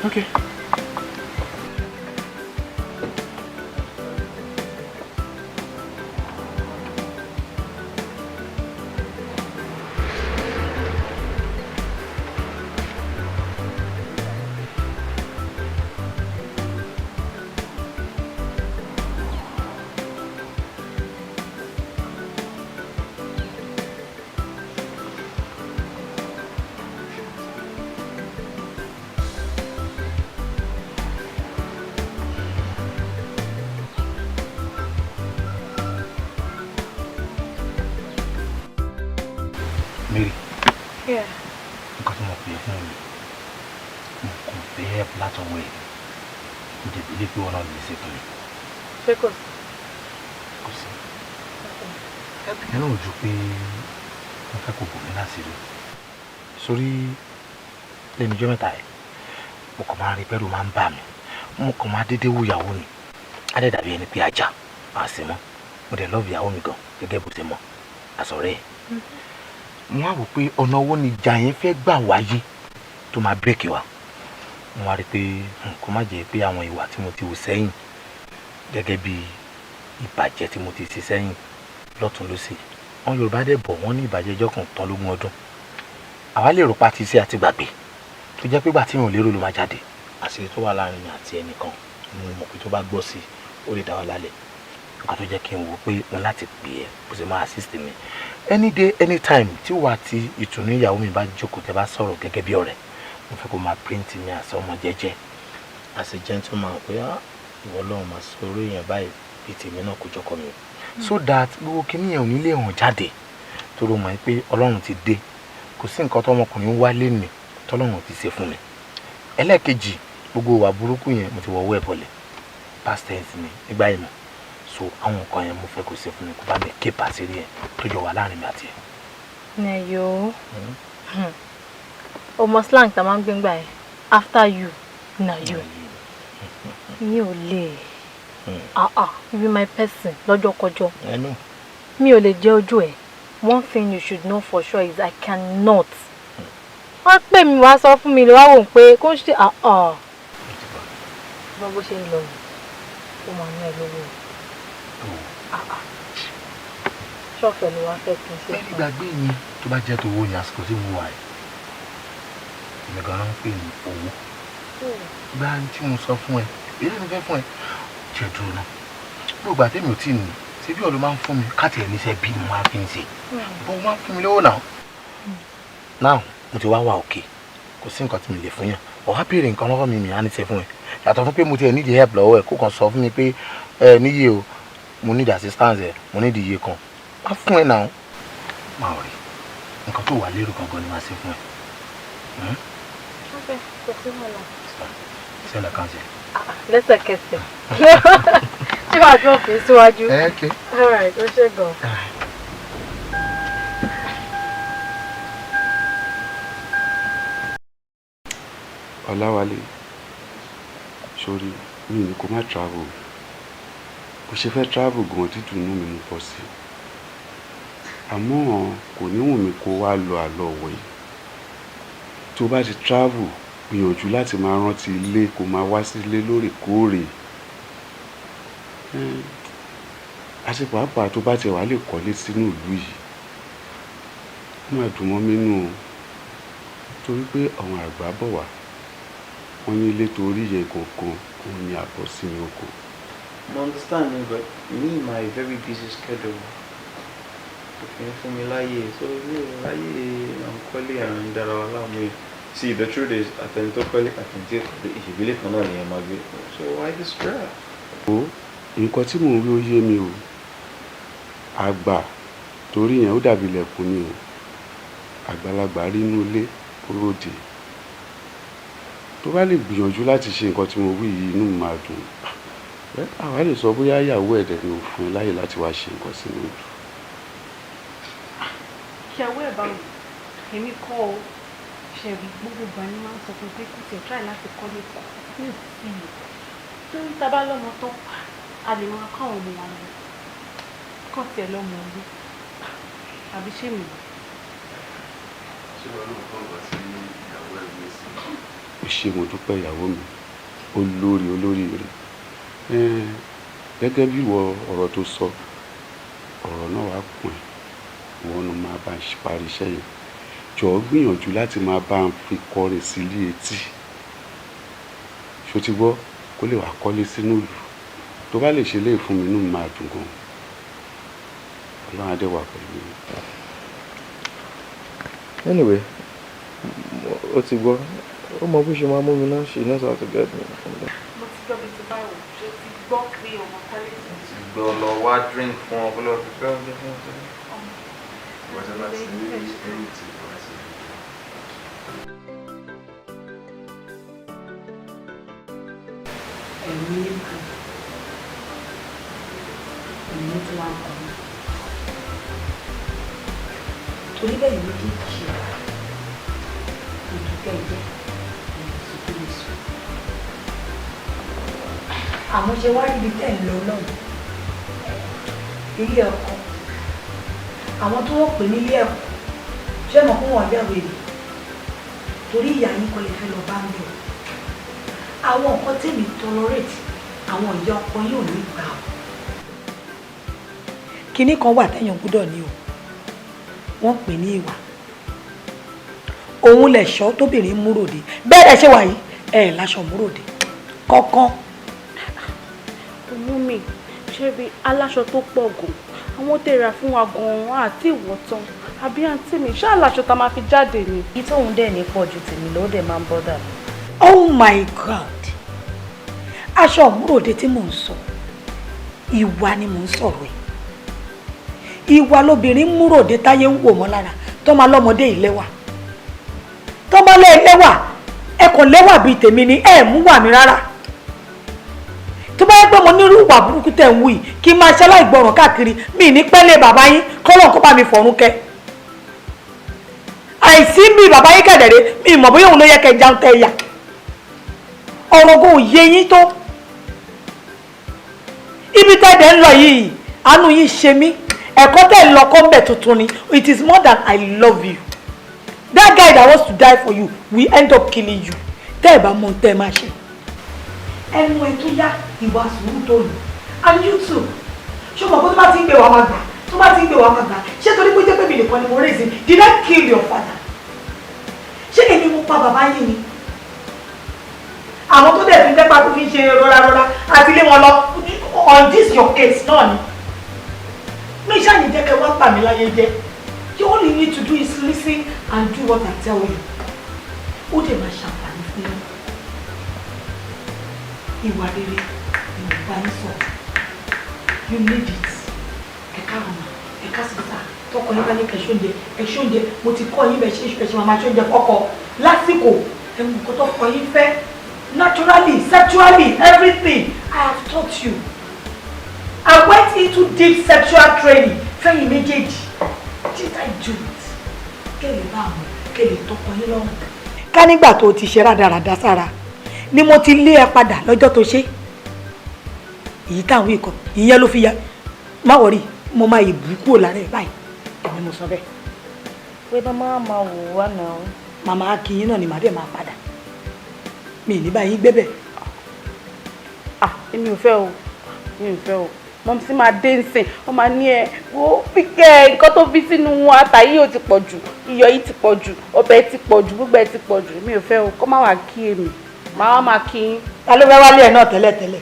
Okay. Yeah. Nǹkan tí mo pè é fún mi, mo kàn fẹ́ help látọwọ́ ẹ̀. Mo dẹ̀ believe pé wọn náà lè ṣe fún mi. Ṣé kò sí? Kò sí. Ẹ náà ò ju pé mo fẹ́ kó bò mí láṣìírí. Sórí lẹ́nu ijọ́ mẹ́ta ẹ̀, mo kàn máa ń rí pẹ́rù máa ń bà mí. Mo kàn máa dédé wù ìyàwó mi. Á dẹ̀ dàbí ẹni pé ajá máa ṣe mọ́. Mo dẹ̀ love ìyàwó mi gan gẹ́gẹ́ bó ṣe mọ̀. Àsọ̀rẹ́ ẹ̀. Mo wá wò pé ọ̀nà owó ni ìjà yẹn fẹ́ gbà wáyé tó máa break wa. Mo wá rí i pé kó má jẹ́ pé àwọn ìwà tí mo ti wù sẹ́yìn gẹ́gẹ́ bí ìbàjẹ́ tí mo ti ṣe sẹ́yìn lọ́tún lọ́sì. Àwọn Yorùbá dẹ̀ bọ̀, wọ́n ní ìbàjẹ́ ọjọ́ kan tán lógún ọdún. Àwa lè rò pa ti ṣe àti gbàgbé tó jẹ́ pé ìgbà tí èèyàn ò lérò ló máa jáde. Àṣírí tó wà láàrin mi àti ẹnìkan, mo mọ̀ pé tó bá gbọ́ sí i, ó lè dá wa lálẹ́. Nǹkan tó jẹ́ kí n wò pé mo láti pè é bó ṣe máa assist mi. Any day, anytime tí wà á ti ìtùnú ìyàwó mi bá jókòó, tẹ́ bá sọ̀rọ̀ gẹ́gẹ́ bí ọ̀rẹ́, mo fẹ́ kó máa print mi as ọmọ jẹ́jẹ́, as a gentleman, pé ah, ìwọ Ọlọ́run, máa sọ orí èèyàn báyìí bíi tèmi náà kó jọkọ mi, so that gbogbo kinní yẹn ò ní lè hàn jáde, torí o mọ̀ pé Ọlọ́run ti dé. Kò sí nǹkan tọmọkùnrin wá lénìí tọ́lọ́run ti ṣe fún mi. Ẹlẹ́ẹ̀kejì, gbogbo ìwà burúkú yẹn, mo ti wọ ọwọ́ ẹ̀ bọ̀lẹ̀, past tense ni nígbà yìí mọ̀. So àwọn nǹkan yẹn, mo fẹ́ kó ṣe fún mi, kó bá mi keep àṣírí yẹn tó jọ wà láàrin mi àti ẹ̀. Nẹ̀yọ́, ọmọ slang tá a máa ń gbé ńgbà yẹn, "After you na you." Mi ò lè, ah ah, you be my person lọ́jọ́kọjọ́. I know. Mi ò lè jẹ́ ojú ẹ̀. One thing you should know for sure is I cannot. Wọ́n pè mí wá sọ fún mi, lè wá wò ó pé kó ń ṣe, ah ah, bó ṣe ń lọ yìí, ó máa ná ẹ lówó o. Ah ah, ṣọ́ọ̀fẹ́ ló wá fẹ́ kí n ṣe Bẹ́ẹ̀ni, fún ẹ? gbàgbé yẹn. Tó bá jẹ́ tówó ní àsìkò tí mo wà yìí, èmi gan-an ń pè ní owó gba tí mo sọ fún ẹ, èyí ni fẹ́ fún ẹ. Jẹ́ dúró náà, gbogbo àtẹ̀mí ò tí ì ní ṣé bí ọ̀lọ́ máa ń fún mi káàtì ẹ̀ níṣẹ́ bí mo máa fi ń ṣe bó máa ń fún mi lówó náà. Now mo ti wá wà òkè, kò sí nǹkan tí mi lè fún yàn. Ọ̀há béèrè nǹkan lọ́wọ́ mi, mi á ní ṣe fún ẹ, yàtọ̀ fún pé mo ti ẹ̀ need help lọ́wọ́ ẹ̀, kó kàn sọ fún mi pé ẹ níyì o, mo need assistance ẹ, mo need iye kan, má fún ẹ náà. Máa rí nǹkan tó wà lérò gangan ni màá ṣe fún ẹ. Ok, kò sí wàhálà. Send account ẹ. Lẹ́sẹ̀kẹsẹ̀. Ṣé wàá drop mi síwájú? Ẹ ok. All right, ó ṣe gan. Ọláwálé, sórí mi ní kó má travel. Bó ṣe fẹ́ travel gan, dídùn inú mi mú pọ̀ sí, àmọ́ kò ní wù mí kó wá lọ àlọ́ wẹ̀. Tó bá ti travel, gbìyànjú láti máa rántí ilé, kó máa wá sílé lóòrèkóòrè, àti pàápàá tó bá tiẹ̀ wá lè kọ́lé sínú ìlú yìí, ó máa dùn mọ́ mi nù o, torí pé àwọn àgbà bọ̀ wá, wọ́n ní ilé torí yẹn gangan òun ni àbọ̀ sínú oko. Mo understand me, but me, my very busy schedule kò fi ń fún mi láyè, so mi ò ráyè à ń kọ́lé, à ń dára wa láàmú yìí. See, the truth is, àtẹni tó kọ́lé, àtẹni tí ò kọ́lé, ìṣègbélé kan náà nìyẹn máa gbé, so why the stress? O nǹkan tí mò ń wí ó yé mi o. Àgbà torí yẹn, ó dàbí ilẹ̀kùn ni o. Àgbàlagbà rí inú ilé kó ròde. Tó bá lè gbìyànjú láti ṣe nǹkan tí mo wí yìí, inú mi máa dùn. Àwa lè sọ bóyá ìyàwó ẹ̀ dẹ̀ ni ò fún ẹ láyè láti wá ṣe nǹkan sínú ìlú. Ìyàwó ẹ̀ báwo? Èmi kọ́ o. Ṣẹ̀rí, gbogbo ìgbà ni máa ń sọ fún un pé kò tiẹ̀ try láti kọ́lé kan ní ìsinmi, torí tá a bá lọ́mọ tán, a lè máa kọ́ àwọn ọmọ wa lọ kọ́ tiẹ̀ lọ́mọ orí, àbí ṣé mi? Ṣé wọn ló gbọ́ nǹkan tí ìyàwó ẹ̀ gbé sí? Ó ṣe, mo dúpẹ́, ìyàwó mi olórí olórí rẹ̀. Gẹ́gẹ́ bí ìwọ ọ̀rọ̀ tó sọ, ọ̀rọ̀ náà wá kùn ẹ́, ìwọ náà máa bá ń parí iṣẹ́ yẹn. Jọ̀ọ́, gbìyànjú láti máa bá ń fi kọrin sí ilé etí. Ṣó ti gbọ́? Kó lè wá kọ́lé sínú ìlú. Tó bá lè ṣe léè fún mi, inú mi máa dùn gan. Ọlọ́run á dẹ̀ wà pẹ̀lú mi. Anyway, ó ti gbọ́. Ó mọ bó ṣe máa mú mi náà. She knows how to get me. Mo ti gbọ́ bí ti báwo. Ṣé o ti gbọ́ pé ọmọ kọ́lé sí? Gbọ́ lọ wá drink fún ọ, kó lọ prepare oúnjẹ fún ọ. Wọ́n ti bá ti ní anything tó bá ti rí. máa ń kàn mí. Torí bẹ́ẹ̀ ni méjèèjì ṣe wà, ìdúkẹ́ jẹ́ ìrìnsì tó lè sùn. Àmọ́ ṣe wá ríbi tẹ́ ń lọ náà, ilé ọkọ, àwọn tó wọ́n pè nílé ẹ̀kọ́, ṣé mọ̀ kó wọ́n yàwó èrè torí ìyá yín kọ́ lè fẹ́ lọ bá ń bẹ̀. Àwọn nǹkan tèmi tolerate, àwọn ìyá ọkọ yín ò ní gbà o. Kinní kan wà téèyàn gbọ́dọ̀ ní o, wọ́n pè ní ìwà. Òun lẹ̀ṣọ́ tóbìnrin múròde. Bẹ́ẹ̀ lẹ ṣe wà yìí, ẹ̀ láṣọ múròde kọ̀ọ̀kan. Mummy, ṣé bí aláṣọ tó pọ̀ gan, àwọn tẹ̀ra fún wa gan-an àti ìwọ̀tán, àbí àǹtí mi, ṣé aláṣọ tá a máa fi jáde ni? Èyí tóun dẹ̀ ní pọ̀ ju tèmi lọ, ó dẹ̀ máa ń bother mi. Oh my God! Aṣọ òmúròde tí mò ń sọ, ìwà ni mò ń sọ̀rọ̀ ẹ̀. Ìwà lobìnrin múròde táyé ń wò mọ́ lára, tó máa lọ́mọdé ìlẹ́wà. Tó máa lẹ́ lẹ́wà, ẹ kàn lẹ́wà bíi tèmi ni, ẹ mú wà mí rárá. Tó bá yẹ pé mo nírú ìwà burúkú tẹ̀ ń wù yìí, kí n máa ṣe aláìgbọràn káàkiri, mi ní pẹ́lẹ́ bàbá yín, kọ́lọ́n kó bá mi fọ̀run kẹ́. Àìsí mi bàbá yín kẹ̀dẹ̀rẹ́, mi mọ̀ bóyá òun ló yẹ kẹ́ jẹun tẹ́ yà. Ọ̀rọ̀ kò yé yín tó. Ibi tẹ́ẹ̀dẹ̀ ń lọ yìí, àánú yín ṣe mí. Ẹ̀kọ́ tẹ́ ń lọ kọ́ ń bẹ̀ tuntun ni. It is more than I love you. That guy that wants to die for you will end up killing you. Tẹ́ ẹ̀ bá mọ ohun tẹ́ ẹ máa ṣe. Ẹnu ẹ tó yá, ìwà sùúrù tó lò. And you too. Ṣé o mọ̀ pé tó bá ti ń gbé wa máa gbà? Tó bá ti ń gbé wa máa gbà. Ṣé torí pé jẹ́ pé mi nìkan ni mo raise him? Did I kill your father? Ṣé èmi mo pa bàbá yín ni? Àwọn tó dẹ̀ fi jẹ́pà tó fi ń ṣe rọra-rọra àti ilé wọn lọ on this your case náà ni. Mi ṣáà ní jẹ́ kẹ́ wá bà mí láyé jẹ́. You all you need to do is listen and do what I tell you. Ó dẹ̀ máa ṣàǹfààní fún yín. Ìwà rere ni mo bá yín sọ̀rọ̀. You need it. Ẹ káàárọ̀ mà, ẹ káàsán sà, tọkọ yín bá ní kẹ́ ṣóúnjẹ, ẹ ṣóúnjẹ, mo ti kọ́ yín bẹ̀ ṣe é ṣe máa ṣóúnjẹ fọ́kọ. Lásìkò, ẹ mú nǹkan tọkọ yín fẹ́. Naturally, sexually, everything. I have taught you. I went into deep sexual training. Fẹ́yìn méjèèjì. Did I do it? Kẹ́lẹ̀ bá àwọn kẹ́lẹ̀ tọkọ yín lọ́rùn. Ká nígbà tó o ti ṣe rádaràda sára ni mo ti lé ẹ padà lọ́jọ́ tó ṣe. Èyí táwọn ikọ̀ ìyẹn ló fi ya. Má worry, mo máa ìbú kúrò lára ẹ̀ báyìí. Èmi mo sọ bẹ́ẹ̀. Pé màmá máa wò wá náà. Màmá Akínyín náà ni màá dẹ̀ máa padà. Mi ní báyìí gbé bẹ̀. Ah, èmi ò fẹ́ o, mi ò fẹ́ o. Mumsy máa dé nsìn, wọ́n máa ní ẹ wo píkẹ́ nǹkan tó fi sínú wọn, ata yìí ò ti pọ̀ jù, iyọ̀ yìí ti pọ̀ jù, ọbẹ̀ ti pọ̀ jù, gbogbo ẹ̀ ti pọ̀ jù. Èmi ò fẹ́ o, kó má wàá kí èmi, màá wá máa kí yín. Ta ló fẹ́ wálé ẹ̀ náà tẹ́lẹ̀tẹ́lẹ̀?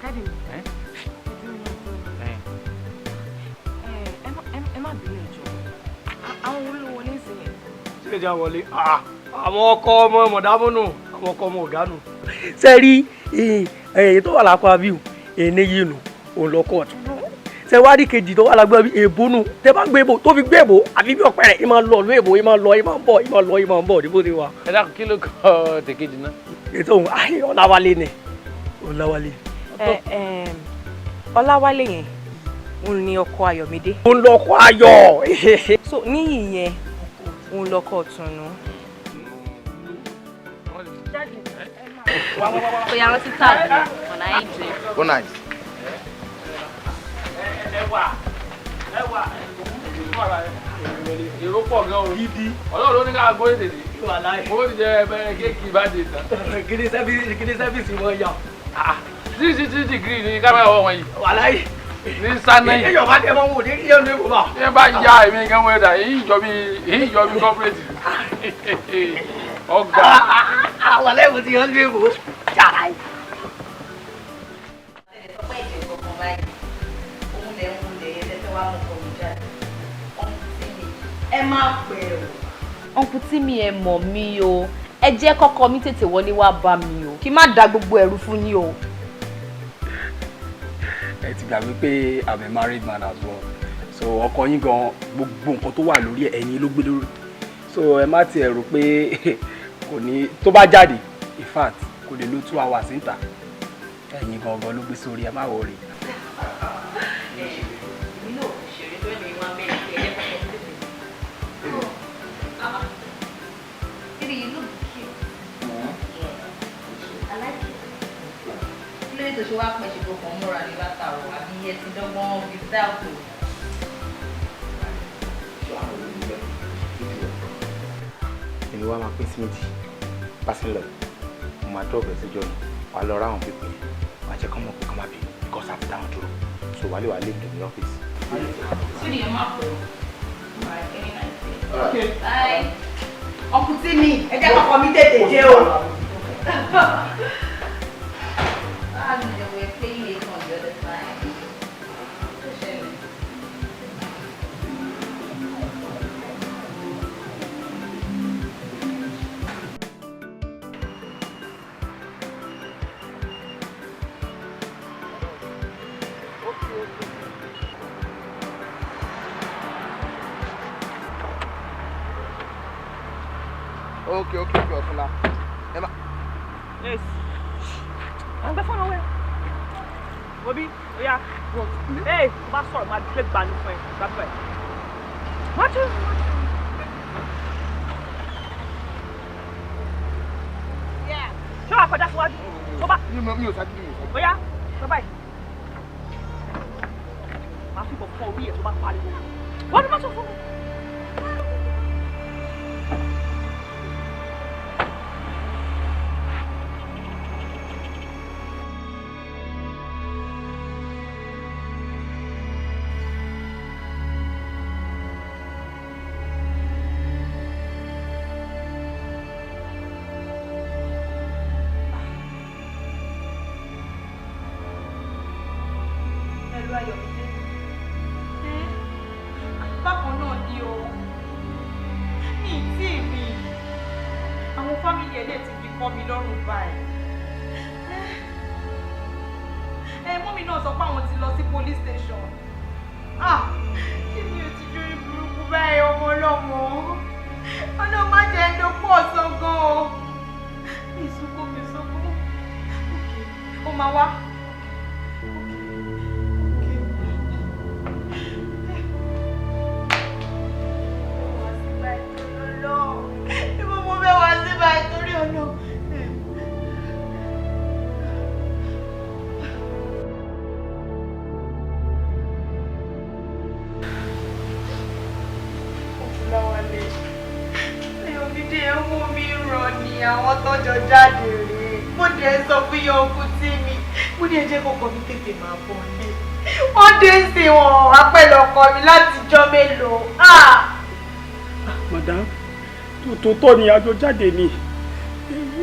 Daddy mi, ẹ má bínú, ẹ jọ̀ọ́. Àwọn wo ló wọlé sí yẹn? Ṣé lè jẹ́ àwọlé? Àwọn ọkọ ọmọ mọ̀dámọ́nù, àwọn ọkọ ọmọ ọ̀gá nù. Ṣé rí èyí tó wà lápá bíu, èyí yìí nù, òun lọkọ̀ ọ̀tún. Ṣé wá rí kejì tó wà lágbá bí èbó nù, tẹ bá gbé èbó tó fi gbé èbó, àfi bí ọ̀pẹ rẹ̀, ì máa lọ ìlú èbó, ì máa lọ, ì máa ń bọ̀, ì máa lọ, ì máa ń bọ̀, ní bó ti wà. Ẹ dákun, kí ló kọ tèkejì náà? Ètò òun, ayé Ọláwálé ni. Ọláwálé. Ẹ Ọláwálé yẹn, òun ni ọkọ Ayọ̀mídé. Òun lọkọ Ayọ̀. So níyì yẹn, òun lọkọ Ọ̀túnú. Bóyá rántí tag mi on IG. Good night. Ẹwà ẹwà, èrò pọ̀ gan o. Gidi. Ọlọ́run ló ní ká gbọ́ tètè. Mo ti jẹ ẹbẹ kéèkì bá dé tán. Kìdí service wọn yà. 63 degree ní kámẹ́rà wọ̀ wọ̀nyí. Wàláyé. Ní sanna yìí. Èyí ọba tẹ mọ wò ní yíyọ ní èkó bá. Ṣé bá ya èmi gan wọ́n dà, èyí jọ bí èyí jọ bí corporate. Ọ̀gá. Wàláyé, mo ti yọ ní èkó. Yàrá yìí. Ọpẹ́ ìjẹ́ kankan báyìí. Òun lẹ̀ ń wulẹ̀ yẹn lẹ́fẹ́ wá mú ọkọ mi jáde. Uncle Timi, ẹ má pẹ́ o. Uncle Timi, ẹ mọ̀ mí o. Ẹ jẹ́ kọ́kọ́ mi tètè wọlé wá bá mi o, kí má da gbogbo ẹ̀rù fún yín o. Ẹ ti gbàgbé pé I'm a married man as well, so ọkọ yín gan, gbogbo nǹkan tó wà lórí ẹ̀, ẹ̀yin ló gbé lórí, so ẹ má tiẹ̀ rò pé kò ní tó bá jáde. In fact, kò lè lo 2 hours níta. Ẹ̀yin gangan ló gbé sórí, ẹ má worry. Èmi náà kò ṣeré tó ẹ̀mí wá bẹ́ẹ̀ kí ẹ jẹ́ kọ́kọ́ mi tètè. Baby, you look cute. Yeah. I like it. Kí ló dé tó ṣe wá pẹ̀ ṣe kó kàn múra ní látàrọ̀ àbí ẹ ti dọ́gbọ́n fi style tó? Èmi wá máa pín sí méjì bá sí ń lọ yìí. Mo máa drop ẹ síjọ ni wàá lọ ráwọn pípín yẹn, wàá jẹ́ kán mọ̀ pé kán má bínú because àti dáwọn dúró, so wàá lè wàá lè dùn ní ọ́fíìsì. Sweetie, ẹ má pẹ́ o. Alright, any nice day. Okay. Bye. Uncle Timmy, ẹ jẹ́ kọ́kọ́ mi tètè dé o. Ah, they were playing it on the other side. Ó ṣẹlẹ̀. Okay, ọ̀túnla. Ẹ má. Yes. À ń gbé fóònù ọwọ́ ẹ̀. Wo bí, oya. Ee, tó bá sọ̀rọ̀ máa gbé gbani fún ẹ, gbàgbọ́ ẹ̀. Wọ́n tún. Ṣé wàá kọjá síwájú? Tó bá. Mi ò ṣáájú, mi ò ṣáájú. Oya, sọ báyìí. Màá fìbọn fọ́ orí ẹ̀ tó bá pariwo. Wọ́n ní má sọ fún mi. Pẹ̀lú Ayọ̀mídé. Bákan náà ni o, mi ì tí ì rí i. Àwọn family ẹ̀ dẹ̀ ti fi kọ́ mi lọ́rùn báyìí. Ẹ mummy náà sọ pé àwọn ti lọ sí police station. Ah, ṣé mi ò ti jórí burúkú báyìí, ọmọ ọlọ́mọ? Ọlọ́run má jẹ́ ń dopò ọ̀sán gan o. Mi sunkún, mi sunkún. Okay, ó máa wá. Ibo mo fẹ́ wá sí báyìí torí ọ̀nà. Ọ̀fúnláwálé, Ayọ̀mídé ẹ̀ ń wò mí ràn ní àwọn tọ́jọ́ jáde rèé. Mo dẹ̀ sọ fún yọ ọkùn tí mi. Mo ní ẹ jẹ́ kọ́kọ́ mi tètè máa bọ̀ ní. Wọ́n dé sí wọn wá pẹ̀lú ọkọ mi láti jọ́ mélòó. Ah! Madam, tòótọ́ ni àjọ jáde ni.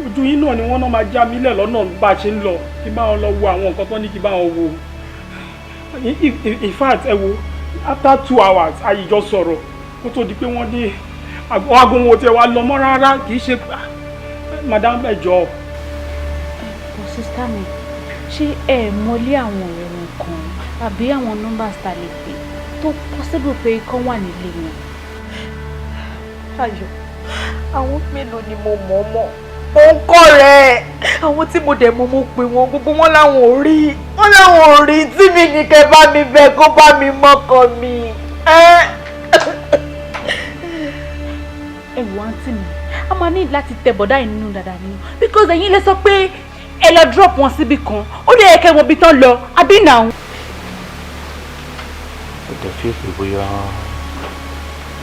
Ojú yín náà ni wọ́n náà máa já mi lẹ̀ lọ́nà bá a ṣe ń lọ, kí n bá wọn lọ wo àwọn nǹkan tó ní kí n bá wọn wo. In fact, ẹ wo, after 2 hours àyíjọ sọ̀rọ̀ kó tó di pé wọ́n dé. Aago wọn ò tiẹ̀ wá lọ mọ́ rárá, kì í ṣe. Madam, ẹ jọ̀ọ́. But sister mi, ṣé ẹ mọlé àwọn ọ̀rẹ́ wọn kan àbí àwọn numbers ta lè pè tó possible pé kán wà nílé wọn? Ayọ̀, àwọn mélòó ni mo mọ̀ mọ̀? Mo ń kọ́ rẹ̀. Àwọn tí mo dẹ̀ mọ̀, mo pè wọ́n, gbogbo wọn láwọn ò rí. Wọ́n láwọn ò rí tí mi ní kẹ́ bá mi bẹ̀ kó bá mi mọ́kọ mi. Ẹ wo, àǹtí mi, a máa ní láti tẹ bọ̀dá yìí nínú dáadáa nínú because ẹ̀yin lè sọ pé ẹ lọ drop wọn síbi kan, ó lè yẹ kẹ́ wọn bí tán lọ àbí náà. But I feel pé bóyá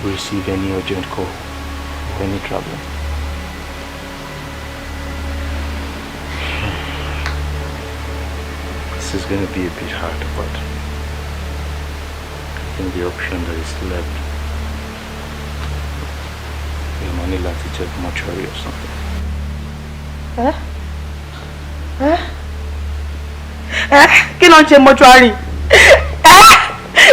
receive any urgent call or any trouble. This is going to be a bit hard, but I think the option that is left, we might need to check mortuary or something. Ẹ́ ẹ́ ẹ́, kí ló ń ṣe mortuary? Ẹ́,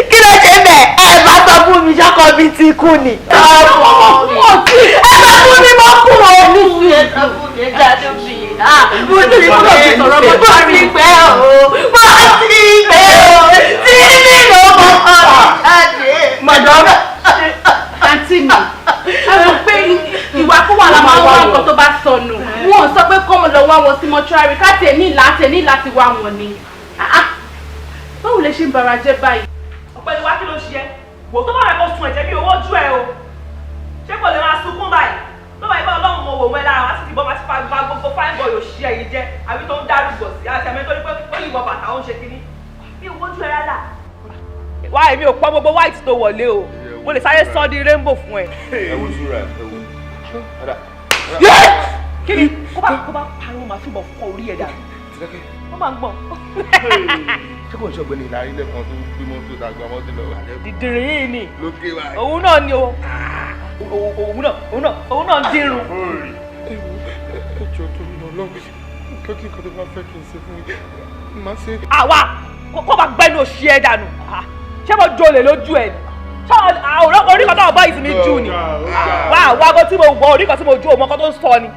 kí ló ṣe bẹ́ẹ̀? Ẹ bá sọ fún mi, ṣọ́kọ mi ti kú ni. Ẹ bá fún mi, mo kú o. Mo ti pẹ́ o, mo ti pẹ́ o, tí mi ló mọ̀ ọ́ jáde. Madam. Àǹtí mi, ẹ mọ̀ pé ìwà kó wà láwọn wá nǹkan tó bá sọnù. Wọn ò sọ pé kọ́ mo lọ wá wọn sí mọ́ṣúárì, ká tiẹ̀ ní láti wá wọn ni. Báwo lè ṣe ń bara jẹ́ báyìí? Ọ̀pẹ̀lú wa, kí ló ṣe ẹ́? Wò tó bá rẹ̀ kó sun ẹ̀jẹ̀ bí owó ojú ẹ o. Ṣé kò lè máa sunkún báyìí? Tó bá yẹ bá Ọlọ́run mo wò wọ́n lára wá sí ti bọ́ máa ti fa gbogbo fine boy òṣì ẹ̀ yìí jẹ́ àbí tó ń dárúgbò sí àti àmì tó ní pé ó yìnbọn bàtà ó ń ṣe kínní. Bí owó ojú ẹ rárá. Wá, èmi ò pọ́n gbogbo white tó wọlé o. Mo lè sáré sọ́ di rainbow fún ẹ. Ẹ wo súra ẹ wo. Kí ni kó bá pariwo, màá fìbọn fọ́ orí ẹ̀ dànù. Wọ́n máa ń gbọ̀n. Ṣé kò ń ṣọ̀gbẹ́ni ìdarí lẹ́kan tó gbé mọ́tò tá a gba mọ́tò lọ? Dìdìrín yìí ni. Lókè báyìí. Òun náà ni o. Òun náà ń dírun. Ẹ jọ̀ọ́, tó lọ lọ, nǹkan kí nǹkan tó bá fẹ́ kí n ṣe fún yín, má ṣe. Àwa kó bá gbẹ́nu òṣì ẹ̀ dànù. Ṣé mo jolè lójú ẹ̀ ni? Ṣé orí kan táwọn boys mi jù ni? Wá wá, ago tí mo wọ, orí kan tí mo ju, òmò kan tó ń sọ ni.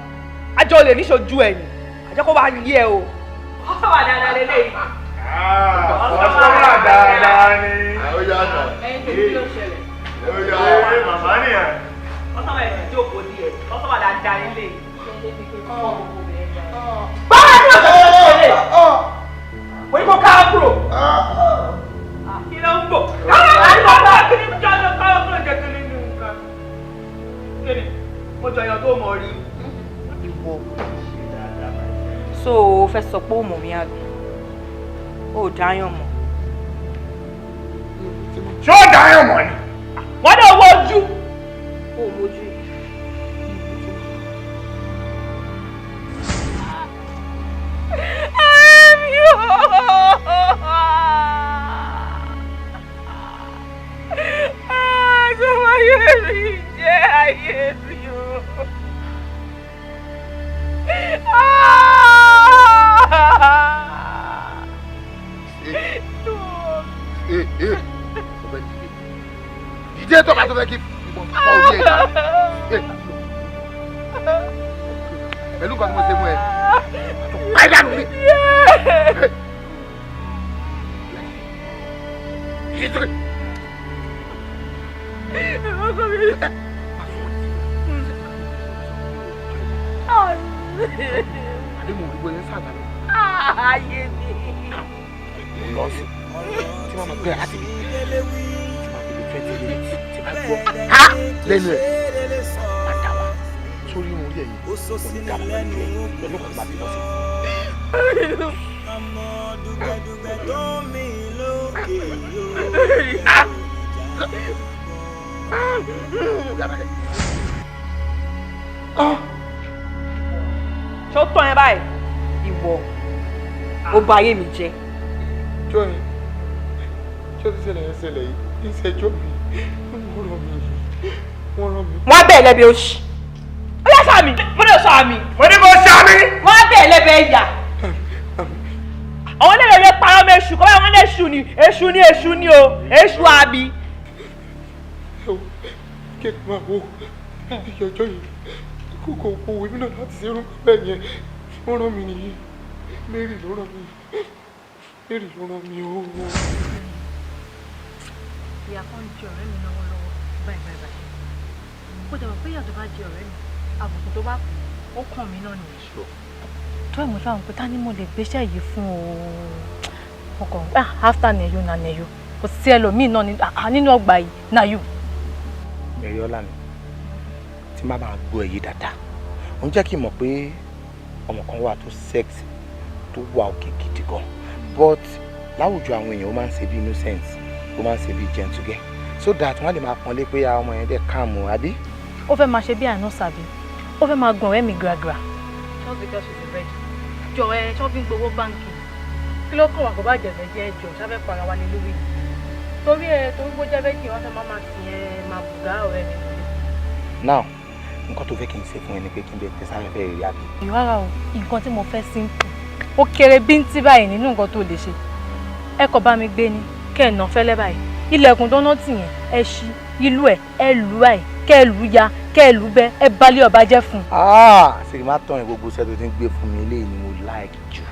Àjọ olè níṣojú ẹ̀ ni. Àjọ kó bá yí ẹ o. Kọ́sọ̀wà dáadáa lélẹ́yìí. Kọ́sọ̀wà dáadáa ni. Ó yà nà. Ẹyin tó, kí ló ṣẹlẹ̀? Ó yà màmá nìyẹn. Kọ́sọ̀wà ẹ̀ ti jókòó díẹ̀. Kọ́sọ̀wà dáadáa lélẹ́yìí. Báwo ni ọ̀sẹ̀ tó ṣẹlẹ̀? Wọ́n ní kó ká kúrò. Kí ló ń bò? Káwọ́ kúrò, kí ni jọ́jọ́ káwọ́ kúrò jẹ́ kí ni nǹkan? Kí ni? Mo jọ èèyàn tó mọ̀ rí. Ìwọ. So o fẹ́ sọ pé ó mọ̀ mí àbí? O ò dáyàn mọ̀. Ṣé ó dáyàn mọ̀ ni? Wọ́n ní owó ojú. O ò mojú yìí. Ayé mi o! Àjọmọ̀ ayé mi jẹ́ ayé mi o. Ee ee, o fẹ́ dìde, dìde tó bá tó fẹ́ kí ìbọn fọ́ orí ẹ̀ dànù. Pẹ̀lú nǹkan tí mo ṣe mú ẹ tó pa ẹ́ dànù mi. Dìde sókè. Àdé mo rí bóyá sáà dànù. Ayé mi. Mo lọ sí tí wọ́n máa gbé láti bí tí máa fi lè 20 minutes tí bá gbọ́ ha lẹ́nu ẹ̀, padà wá sórí irun orí ẹ̀ yìí, kò ní dábàá lójú ẹ̀ pẹ̀lú kan tó bá fi lọ sí. Ọmọ dùgbẹ̀dùgbẹ̀ tó mi lókè yóò. Ṣé ó tán ẹ báyìí? Ìwọ, ó bà ayé mi jẹ́. Jọ́ mi, ṣé ó ti ṣẹlẹ̀ yẹn ṣẹlẹ̀ yìí? Ìṣẹ́jọ́ mi, wọ́n rán mi, wọ́n rán mi. Wọ́n á bẹ̀ lẹ́bi oṣù. Ó yá, sàmì, mo ní o sàmì. Mo ní kó sàmì. Wọ́n á bẹ̀ lẹ́bi ẹ̀yà. Àwọn ẹlẹ́rìí rẹ̀ parọ́ mọ́ èṣù kọ́ báyìí, wọ́n ní èṣù ni, èṣù ni, èṣù ni o, èṣù àbí. Kí ẹ máa wo ìyọjọ́ yìí, kò wí mí náà láti ṣe irú bẹ́ẹ̀ yẹn. Wọ́n rán mi nìyí, Mary ló rán mi, Mary ló rán mi o. Ìyá kan ń jẹ ọ̀rẹ́ mi lọ́wọ́lọ́wọ́ báyìí báyìí báyìí. Kó dẹ̀ mọ̀ pé ìyà tó bá jẹ ọ̀rẹ́ mi, àbùkù tó bá ó kàn mí náà nìyẹn. Tó ẹ̀ mo fáwọn pé ta ni mo lè gbéṣẹ́ yìí fún o? Ọkọ̀ ah, after Neyo na Neyo, kò sí ẹlòmíì náà nínú ọgbà yìí, na you. Mẹ́ríọ́lá mi, tí má bàa gbọ́ èyí dáadáa, ó ń jẹ́ kí n mọ̀ pé ọmọ kan wà tó sex tó wà òkè gidi gan, but láwùjọ àwọn èèyàn, ó máa ń ṣe bí innocent, ó máa ń ṣe bí gentle girl, so that wọ́n lè máa pọ́nlé pé ọmọ yẹn dẹ̀ calm o, àbí. Ó fẹ́ máa ṣe bí àìná sàbí, ó fẹ́ máa gan ọ̀rẹ́ mi gragra. Just because she's a virgin. Jọ ẹ ṣọ́ fi ń gbowó báńkì, kí ló kàn wá? Kó bá jẹ̀fẹ̀ jẹ́ jọ ṣáfẹ́ para wa ní lórí torí ẹ, torí bó jẹ́ virgin, wọ́n fẹ́ máa fi ẹ máa bùgá ọ̀rẹ́ mi lórí. Now, nǹkan tó fẹ́ kí n ṣe fún ẹ ni pé kí n bẹ tẹ̀sán fẹ́ rí, àbí? Ìrárá o, nǹkan tí mo fẹ́ simple, ó kéré bíntín báyìí nínú nǹkan tó lè ṣe. Ẹ kò bá mi gbé ni kẹ́ ẹ̀ nà fẹ́lẹ́ báyìí, ilẹ̀kùn tó ná tì yẹn, ẹ ṣí ìlú ẹ, ẹ lù báyìí, kẹ́ ẹ lù ya, kẹ́ ẹ lù bẹ́, ẹ balẹ̀ ọba jẹ́ fún un. Ah, ṣe kí n má tán ẹ, gbogbo iṣẹ́ tó ti ń gbé fún mi, eléyìí ni mo like jù.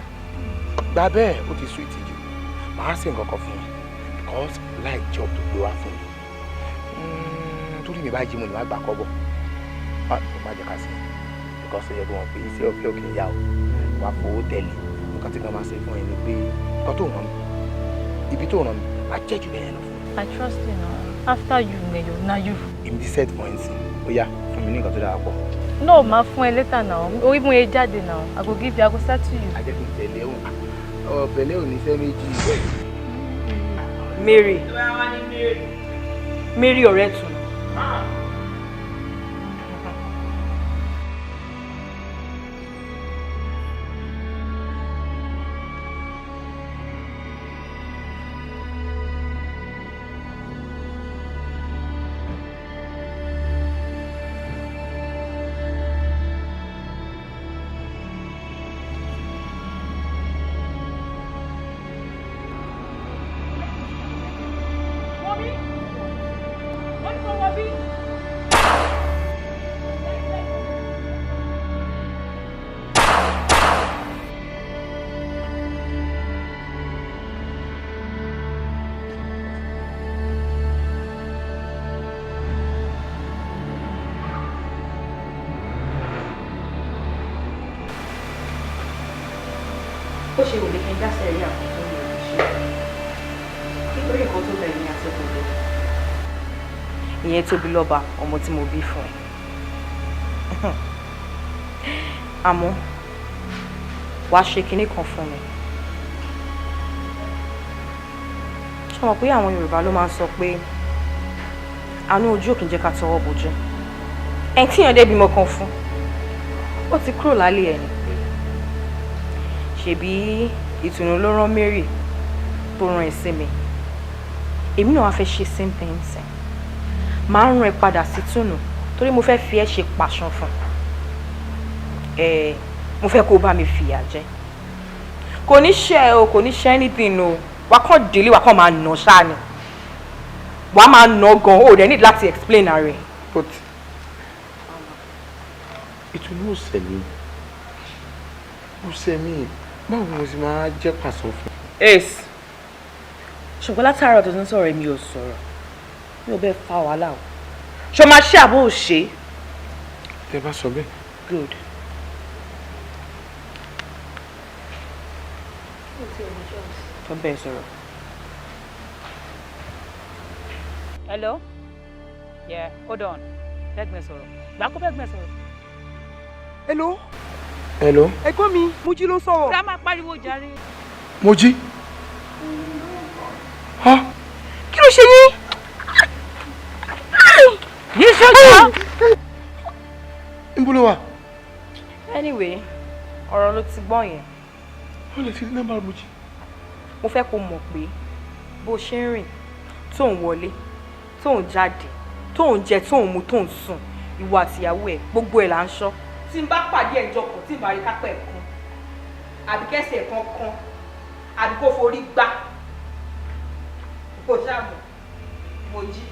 Gba bẹ́ẹ̀, ó ti sweet jù. Màá ṣe nǹkan kan fún ẹ because like job tó gbé wá fún mi. Torí mi bá jí mo lè má gbà kọ́bọ̀. Má jẹ́ ká sí because ó yẹ kó wọn pé iṣẹ́ ọ̀fẹ́ òkè yá o. Wàá fowó tẹ̀lé. Nǹkan tí kan máa ṣe fún ẹ ni pé nǹkan tó ràn mí, ibi tó ràn mí, máa jẹ́ jù bẹ́ẹ̀ lọ fún mi. I trust you now. After you, Neyo, na you. Èmi ti set point sí. Ó yá, fún mi ní nǹkan tó dára pọ̀. No, máa fún ẹ later now. Orí mú e jáde now. I go give you, I go settle you. A jẹ́ kí n tẹ̀lé òun. Ọ̀bẹ̀lẹ̀ ò ní iṣẹ́ méjì. Mary. Mary ọ̀rẹ́ tù. Ó ṣe wò lè kí n dá sẹ́rí àkókò mi ò ṣe nítorí nǹkan tó bẹ̀rẹ̀ ní àti gbogbo ìyẹn tóbi lọ́ba ọmọ tí mo bí fún ẹ. Àmọ́ wàá ṣe kinní kan fún mi. Ṣé o mọ̀ pé àwọn Yorùbá ló máa ń sọ pé àánú ojú ò kì í jẹ́ ká tọwọ́ bojú? Ẹni tíyàn dé bímọ kan fún ó ti kúrò lálẹ́ ẹ̀ ni. Ṣebí ìtùnú ló rán Mary tó rán ẹ sí mi. Èmi náà wá fẹ́ ṣe same thing sìn. Màá rán ẹ padà sí Tùnú torí mo fẹ́ fi ẹ́ ṣe pàṣán fún ẹ. Mo fẹ́ kó o bá mi fìyà jẹ. Kò ní ṣe o, kò ní ṣe anything o. Wà kàn délé, wà kàn máa nà ṣáà ni. Wà á máa nà gan, o dẹ̀ need láti explain ara ẹ. But ìtùnú ò sẹ̀mí. Ó sẹ̀mí. Báwo ni mo ṣe máa jẹ́ pàṣán fún? Ace, ṣùgbọ́n látàárọ̀ tó ti ń sọ̀rọ̀ èmi ò sọ̀rọ̀. Mi ò bẹ́ẹ̀ fa wàhálà o. Ṣo máa ṣe àbó ò ṣe? Tẹ bá sọ bẹ́ẹ̀. Good. Tó ń bẹ́ẹ̀ sọ̀rọ̀. Hello? Yeah, hold on. Bẹ́gbẹ́ sọ̀rọ̀. Gbà kó bẹ́gbẹ́ sọ̀rọ̀. Hello? Hello? Ẹ̀gbọ́n mi, Mojí ló ń sọ̀rọ̀. Ká máa pariwo jàre. Mojí? Ha? Kí ló ṣe yín? Yìí ṣojú. Níbo ló wà? Anyway, ọ̀rọ̀ ló ti gbọ́ yẹn. Ó lè fi nọ́mbà Mojí. Mo fẹ́ kó mọ̀ pé bó ṣe ń rìn, tó ń wọlé, tó ń jáde, tó ń jẹ, tó ń mu, tó ń sùn, ìwọ àtìyàwó ẹ̀ gbogbo ẹ̀ là ń ṣọ́. Tí n bá pàdé ẹ̀jọ̀ kan, tí n bá rí kápẹ́ kan, àbí kẹ́sẹ̀ kan kan, àbí kó forí gbá, kò ṣáà mọ̀, mo jí.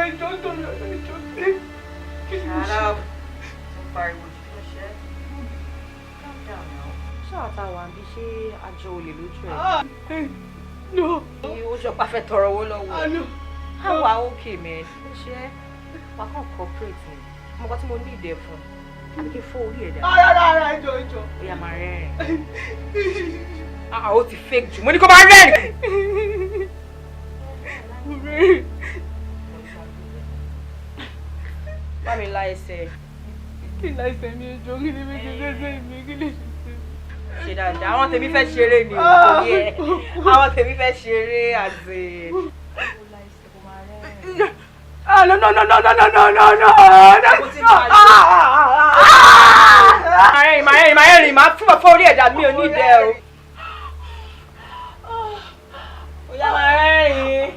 Ẹjọ́ torí ọ̀nà ẹjọ́ kí ni mo ṣe. Pariwo jù, kí ló ṣe é? Calm down now. Ṣé àtà wà ń bí ṣé àjọ olè lójú ẹ̀? No. Ó jọ pa fẹ́ tọrọ owó lọ́wọ́ ẹ̀. Àwa okay, man. Ṣé wà kàn cooperate ni? Mo kọ́ tí mo ní ìdẹ fún. Àbí kí n fọ́ orí ẹ̀ dà? Rárá rárá, ẹjọ́ ẹjọ́. Ó yá, máa rẹ́rìn. Ah, ó ti fake jù. Mo ní kó máa rẹ́rìn. Rẹ́rìn. Bá mi la ẹsẹ̀. Kí ni ẹsẹ̀ mi? Ẹjọ́, kí ni mi kí lẹ́sẹ̀ mi, kí lè ṣe sí mi? Ṣe dáadáa, àwọn tèmi fẹ́ ṣeré ni o. Yẹ, àwọn tèmi fẹ́ ṣeré àti. Ah, no, no, no, no, no, no, no, no, no, no. Máa rẹ́rìn, máa rẹ́rìn, máa rẹ́rìn, máa fún ọ̀fọ́ orí ẹ̀dá mi ò ní ìdẹ o. Ó yá, máa rẹ́rìn.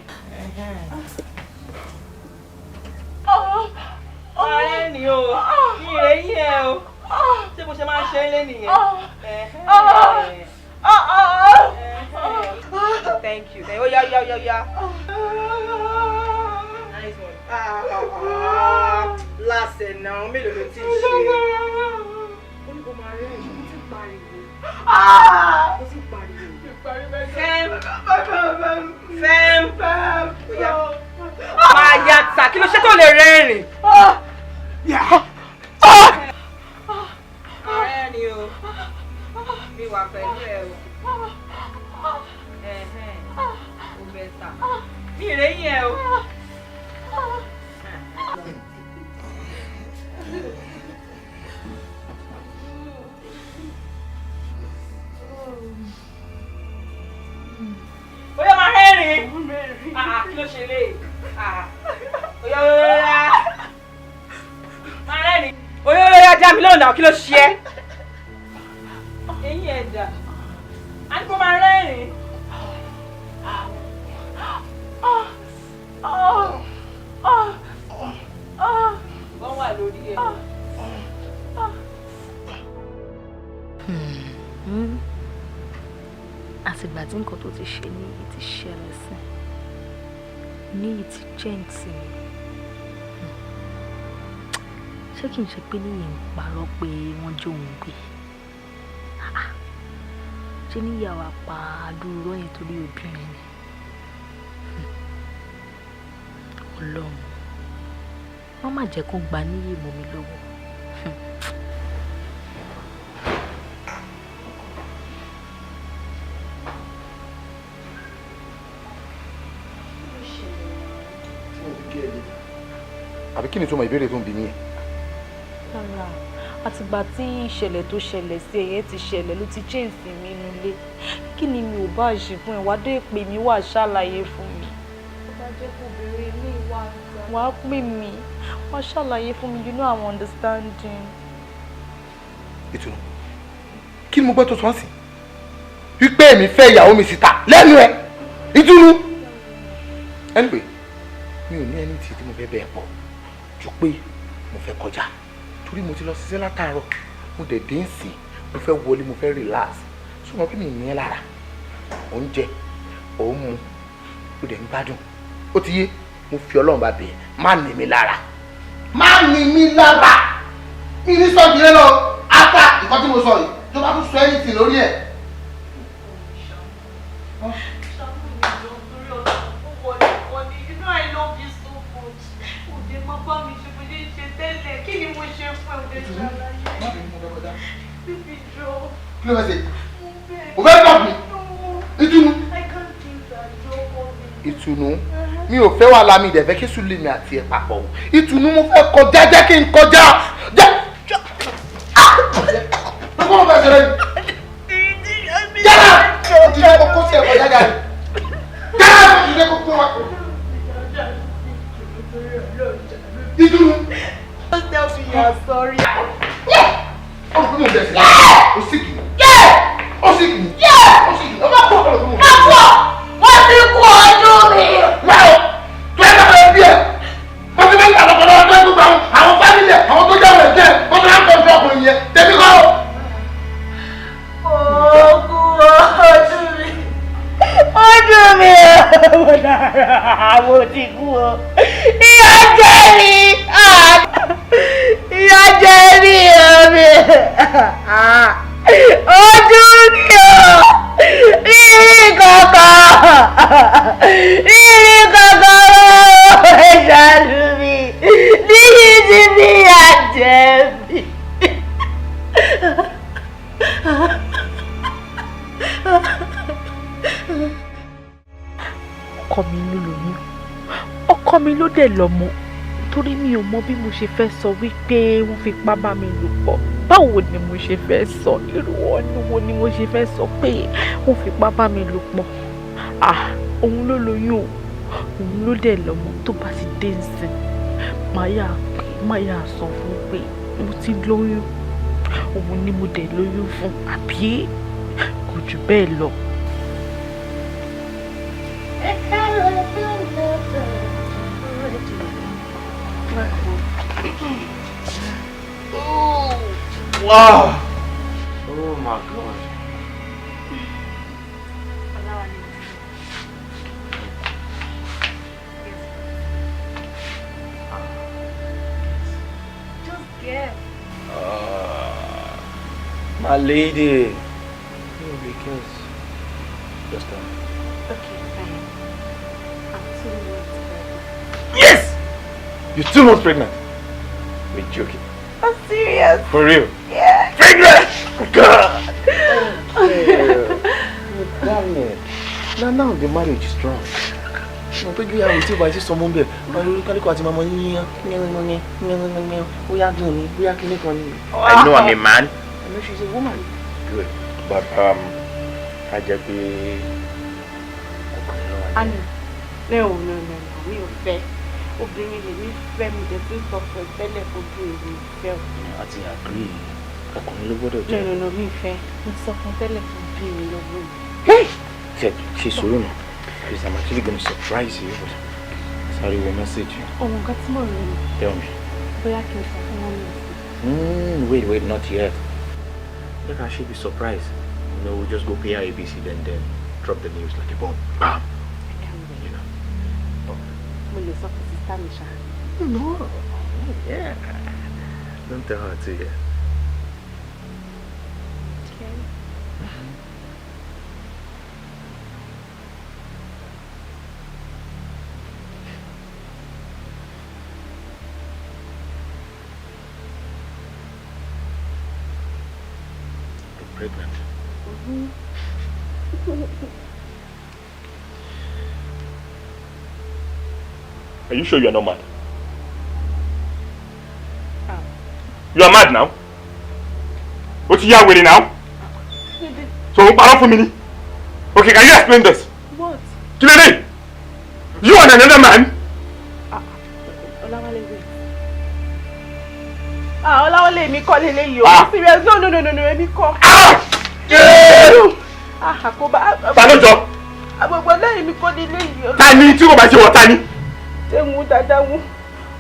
Máa rẹ́rìn o, kí ìrè yín ẹ o. Ṣé bó ṣe máa ń ṣe é lé nìyẹn? Thank you. Ó yá, yá, yá, yá. Nice one. Last ẹ̀ náà, mélòó ló ti ṣe? Ó ní kó máa rẹ́rìn, ó ti pariwo. Ó ti pariwo. Fẹ́m. Fẹ́m. Ó yá. Máa yá ta, kí ló ṣe tó lè rẹ́rìn? Máa rẹ́rìn o. Mi wà pẹ̀lú ẹ o. Ó bẹ̀ ta. Mi ì rẹ́yìn ẹ o. Ó yá, máa rẹ́rìn. Kí ló ṣe lé? Ó yá, ó yá, máa rẹ́rìn. Ó yá, ó yá, dá mi lóhùn náà, kí ló ṣe é? Eyín ẹ̀ dà. A ní kó máa rẹ́rìn. Wọ́n wà lórí ẹ̀. Àtìgbà tí nǹkan tó ti ṣe níyì ti ṣẹlẹ̀ sí níyì ti jẹ́ǹtì mi, ṣé kì í ṣe pé níyì ń parọ́ pé wọ́n jó òun gbé? Ṣé níyì àwa pa àdúró yẹn torí obìnrin ni? Ọlọ́run, wọ́n má jẹ́ kó gba níyì mọ́ mi lọ́wọ́. Àbí kí ni tó mọ ìbéèrè tó ń bi mí yẹn? Rárá, àtìgbà tí ìṣẹ̀lẹ̀ tó ṣẹlẹ̀ sí ẹ̀yẹ ti ṣẹlẹ̀ ló ti change mi inú ilé. Kí ni mi ò bá ṣe fún ẹ? Wàá dé pè mí, wàá ṣàlàyé fún mi. Tó bá jẹ́ kó obìnrin mi wà, wàá pè mí, wàá ṣàlàyé fún mi, you know I'm understanding. Ìtùnú, kí ni mo gbọ́ tó sọ ń sìn? Wípé èmi fẹ́ ìyàwó mi síta lẹ́nu ẹ̀. Ìtùnú. Anyway, mi ò ní ẹni tí mo fẹ́ bẹ́ẹ̀ pọ̀ ju pé mo fẹ́ kọjá, torí mo ti lọ ṣiṣẹ́ látàárọ̀, mo dẹ̀ dé nsìn, mo fẹ́ wọlé, mo fẹ́ relax. Ṣùgbọ́n kí mi ní ẹ lára, ò ń jẹ, ò ń mu, ó dẹ̀ ń gbádùn. Ó ti yé, mo fi Ọlọ́run bá bẹ̀ ẹ́, má ní mi lára, má ní mi lára. Mi ní sọ́ọ̀dì yẹn lọ ata nǹkan tí mo sọ yìí, tó bá tún sọ anything lórí ẹ̀. Kí ló fẹ́ ṣe? O fẹ́ drop mi? Ìtùnú. Ìtùnú, mi ò fẹ́ wàhálà, mi ìdẹ̀fẹ́ kí sùn lè mi àti ẹ̀ papọ̀ o. Ìtùnú, mo fẹ́ kọjá, jẹ́ kí n kọjá. Jẹ́ kó ló fẹ́ ṣe lẹ́yìn. Jẹ́rà! Ìtùnú kò kó sí ẹ̀kọ́ jáde. Jẹ́rà! Ìtùnú kò kó wa. Ìtùnú. Just tell me you are sorry. Ó rò pé mo bẹ̀rẹ̀ sí i. O sì kì í. Ó sì kì í. Ó sì kì í. Ó bá kú ọ̀pọ̀lọpọ̀ mo bẹ̀rẹ̀ sí i. Wọ́n ti kú ọdún mi. Wáwo! Tó ẹ bá fẹ́ bí ẹ. Wọ́n ti máa ń gbà lọ́kọ̀ lọ́wọ́ tó ń gbogbo àwọn fámìlì ẹ̀, àwọn tó jáwé jẹ́, wọ́n ti máa ń kọ́ ọkùnrin yẹn. Tẹ̀mí kọ́. Ogun ọdún mi. Ọdún mi. Mo dára, mo ti kú o. Ìyà jẹ mí. Ìyà jẹ mí omi. Ojú mi o. Rírí kankan. Rírí kankan o. Ṣàánú mi. Níyì ti fi ìyà jẹ mí. Ọkọ mi ló lóyún, ọkọ mi ló dẹ̀ lọ́mọ, torí mi ò mọ bí mo ṣe fẹ́ sọ wípé wọ́n fipá bá mi lò pọ̀. Báwo ni mo ṣe fẹ́ sọ? Irú ọ̀nà wo ni mo ṣe fẹ́ sọ pé wọ́n fipá bá mi lò pọ̀? Ah, òun ló lóyún o, òun ló dẹ̀ lọ́mọ. Tó bá ti dé nsìn, máa yà sọ fún pé mo ti lóyún, òun ni mo dẹ̀ lóyún fún, àbí kò jù bẹ́ẹ̀ lọ. Wow! Oh my God. Just guess. My lady. You guess. Just tell me. Okay, fine. I'm 2 months pregnant. Yes! You're 2 months pregnant. We're joking. I'm serious. For real? Yeah. Pregnant! God! Damn it. Now the marriage is strong. Ìgbéyàwó tí o bá ti sọ mọ́ bẹ́ẹ̀, kálíkù àti màmá yíyan, bóyá dùn ní, bóyá kíní kan ní. I know I'm a man. I know she's a woman. Good. But a jẹ́ pé ọkùnrin ló wà ní. Annie, no, mi ò fẹ́. Obìnrin lèmi fẹ́, mi dẹ̀ tí ń sọ fún ẹ tẹ́lẹ̀, obìnrin mi fẹ́ o. Àti agree, ọkùnrin ló gbọ́dọ̀ jẹ́. No, mi fẹ́. Mo sọ fún tẹ́lẹ̀ fún obìnrin ló wù mí. Ṣe sùúrù náà, because I'm actually gonna surprise you, but sorry, we'll message you. Ohun kan tí mo rò ní. Tell me. Bóyá kí n sọ fún wọn ní ìsìn. Wait, not yet. Let her she be surprised. You know, we'll just go pay her ABC, then drop the news like a bomb. Bam! I can't wait. You know. Mo lè sọ fún sister mi ṣá. No. Yeah. Don't tell her to yet. Okay. You're pregnant. Mm-hmm. Are you sure you are not mad? You are mad now? Ó ti yá wèrè now? So ń parọ́ fún mi ni? Okay, can you explain this? What? Kí ló dé? You and another man? Ọláwálé, wait. Ah, Ọláwálé, èmi kọ́ leléyìí o. Serious? No, èmi kọ́. Ah, àkóbá. Ta ló jọ? Àgbègbè lẹ́yìn mi kọ́ leléyìí o. Ta ni tí kò bá ṣe wọ̀ ta ni? Tẹ̀wọ̀n dáadáa wọ́n.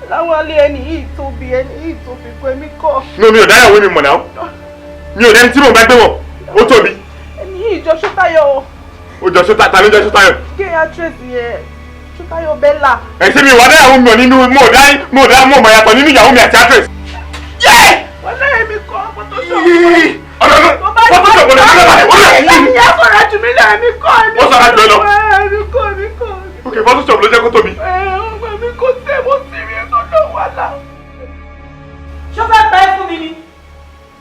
Ọláwálé, ẹni yìí tóbi, ẹni yìí tóbi kọ́, èmi kọ́. No, mi ò dáyàwó mi mọ̀ náà. Mi ò dẹni tí mò ń bá gbé wọ̀. Ó tóbi. Ẹni yìí jọ Ṣótáyọ̀ o. Ó jọ Ṣótáyọ̀, ta ló jọ Ṣótáyọ̀? Gé actress yẹn, Ṣótáyọ̀ Bella. Ẹ ṣé mi wà dáyàwó mi mọ̀ nínú mo dá mo mọ̀ yàtọ̀ nínú ìyàwó mi àti actress. Wọ́n lẹ́yìn mi kọ́, ọmọ tó ṣọ̀rọ̀. Ọ̀nà tó Ìyá sọ̀rọ̀ jù mí lọ, èmi kọ́, èmi Ó sọ̀rọ̀ jù ẹ lọ. Èmi kọ́, èmi kọ́. Ok, Photoshop ló jẹ́ kó tóbi. Èmi kò tẹ̀, mo sì rí ètò náà wà lá. Ṣó fẹ́ pa ẹ́ fún mi ni?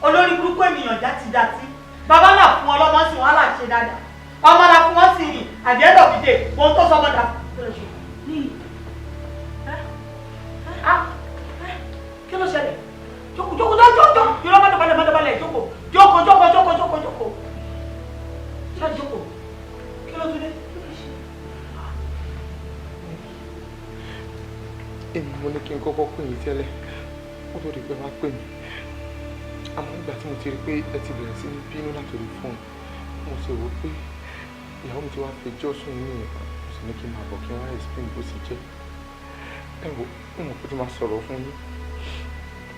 Olórí burúkú ènìyàn játijàti. Bàbá náà fún wọn lọ́mọ sí wọn là ṣe dáadáa. Ọmọ la fún wọn sí ni at the end of the day, ohun tó sọ ọmọ dà. Kí ló ṣẹlẹ̀? Jókòó, jókòó, jókòó, yọrọ má dọ̀bálẹ̀, má dọ̀bálẹ̀, jókòó, jókòó, jókòó, jókòó, jókòó, jókòó. Ṣá jókòó. Kí ló tún dé? Èmi mo ní kí n kọ́kọ́ pè yín tẹ́lẹ̀ kó tó di pé wá pè mí, àmọ́ nígbà tí mo ti rí pé ẹ ti bẹ̀rẹ̀ sí ní bínú látòrí fóònù, mo sì rò pé ìyàwó mi ti wá fẹjọ́ sùn yín yẹn, mo sì ní kí n máa bọ̀ kí n wá explain bó sì jẹ́. Ẹ wò ó, mo mọ̀ pé tí máa sọ̀rọ̀ fún yín,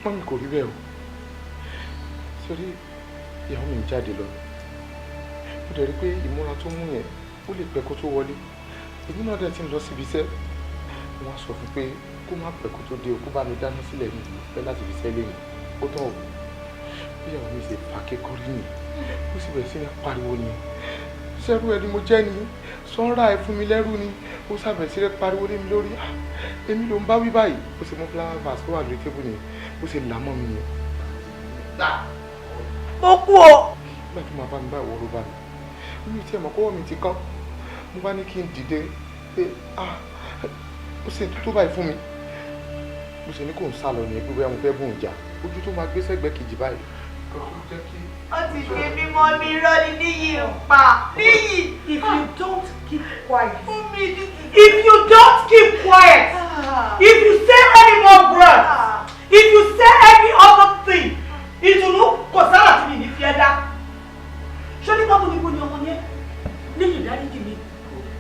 mọ́mí kò rí bẹ́ẹ̀ o. Sórí ìyàwó mi ń jáde lọ, mo dẹ̀ rí pé ìmúra tó mú yẹn ó lè pẹ́ kó tó wọlé. Èmi náà dẹ̀ ti ń lọ síbi iṣẹ́. Wọ́n á sọ fún pé kó má pẹ́ kó tó dé o, kó bá mi dáná sílẹ̀ ní ìlú pẹ́ láti fi sẹ́lẹ̀ yìí. Ó tọ̀ bí ìyàwó mi ṣe fà kékọ́rí ni, ó sì bẹ̀rẹ̀ sí ní pariwo ni. Sẹ́rú ẹni mo jẹ́ ni, sọ́nra ẹ fún mi lẹ́rú ni, ó sàbẹ̀rẹ̀ sí ní pariwo lé mi lórí. Èmi ló ń bá wí báyìí. Ó sì mú flower vase tó wà lórí tébù ni, ó sì là mọ́ mi yẹn. Mo kú o. Nígbà tí màá bá mi báyìí, wọ́n ló bá mi. Mi ò tiẹ̀ mọ̀ kọ́wọ́ mi ti kán. Mo bá ní kí n dìde pé ah, ó sì tó báyìí fún mi. Mo sì ní kò ń sá lọ nìyẹn pé bóyá mo fẹ́ bùn jà. Ojú tó máa gbé sẹ́gbẹ̀ẹ́ kejì báyìí. Ó ti ṣe mímọ́ mi irọ́ ni Níyì ń pa. Níyì. If you don't keep quiet. If you don't keep quiet. If you say any more words. If you say any other thing. Ìtùnú kò sára tí mi ní fi ẹ́ dá. Ṣé nígbà wo ni mo ní ọmọ yẹn? Níyì dáríjì mi.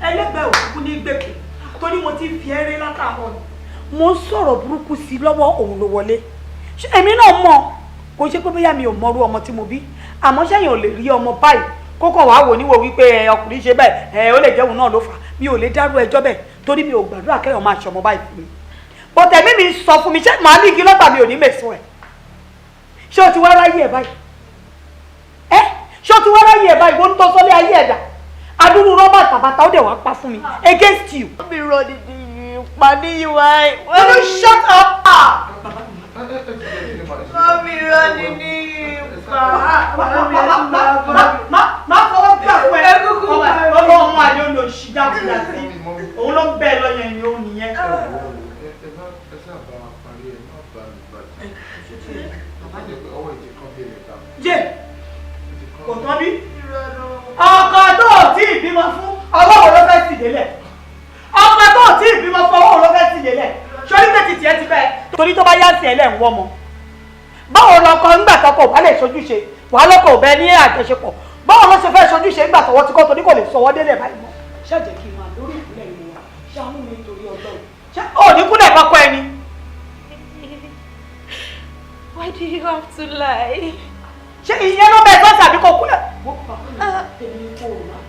Ẹlẹ́gbẹ̀ẹ́ òkùnkùn ní gbèkè. Torí mo ti fi ẹ́ rí látàárọ̀ ni. Mo ń sọ̀rọ̀ burúkú sí i lọ́wọ́ òun ló wọlé. Ṣé èmi náà mọ̀? Kò ṣe pé bóyá mi ò mọrú ọmọ tí mo bí, àmọ́ sẹ́yìn ò lè rí ọmọ báyìí kókò wàá wò níwò wípé ẹ ọkùnrin ṣe bẹ́ẹ̀, ẹ ó lè jẹun náà ló fà á. Mi ò lè dárú ẹjọ́ bẹ́ẹ̀ torí mi ò gbàdúrà kẹ́yọ̀ máa ṣọmọ báyìí fún mi. Bọ́tẹ̀ mi mi sọ fún mi, ṣé màá ní igi lọ́gbà mi ò ní mèso ẹ̀? Ṣé o ti wá ráyè ẹ̀ báyìí? Ẹ ṣé o ti wá ráyè ẹ̀ báyìí? Wọ́n ń tọ́ sọ́lé ayé ẹ̀dá adúrú rọ́bà tàbátà ó dẹ̀ wá pa fún mi against you. Mi rọ ni Níyì pa Níyì wá. Will you shut up? Mọ́mí rọ ni Níyì pa. Má fọwọ́ gbà fún ẹ. Ọlọ́run àlè olóṣì jáde-jáde. Òun ló ń bẹ́ ẹ lọ́yàn ni òun nìyẹn. Ẹ ṣáà bá wa parí ẹ, má bá mi bàjẹ́. Ọwọ́ ìdí kan bí ẹ̀ta. Yé! Kò tán bí? Ọkọ tó ò tí ì bímọ fún ọwọ́ wo ló fẹ́ sì délẹ̀? Ọkọ tó ò tí ì bímọ fún ọwọ́ wo ló fẹ́ sì délẹ̀? Sórí pé títì ẹ ti bẹ́ẹ̀. Torí tó bá yá sí ẹ lẹ́ ń wọ́ mọ́. Báwo lọkọ ńgbà tọkọ ò bá lè ṣojúṣe? Wàá lọkọ ò bẹ ní àjọṣepọ̀. Báwo ló ṣe fẹ́ ṣojúṣe ńgbà tọwọ́ ti kọ́ torí kò lè sọwọ́ délẹ̀ báyìí mọ́? Ṣáàjẹ́ kí n máa lórí ìpínlẹ̀ ìlú wa. Ṣàánú mi nítorí Ọlọ́run. Ṣé ò ní kúlẹ̀ kọ́kọ́ ẹni? Why do you have to lie? Ṣé ìyẹn ló bẹ sọ́ọ̀sì àbí kò kúlẹ̀?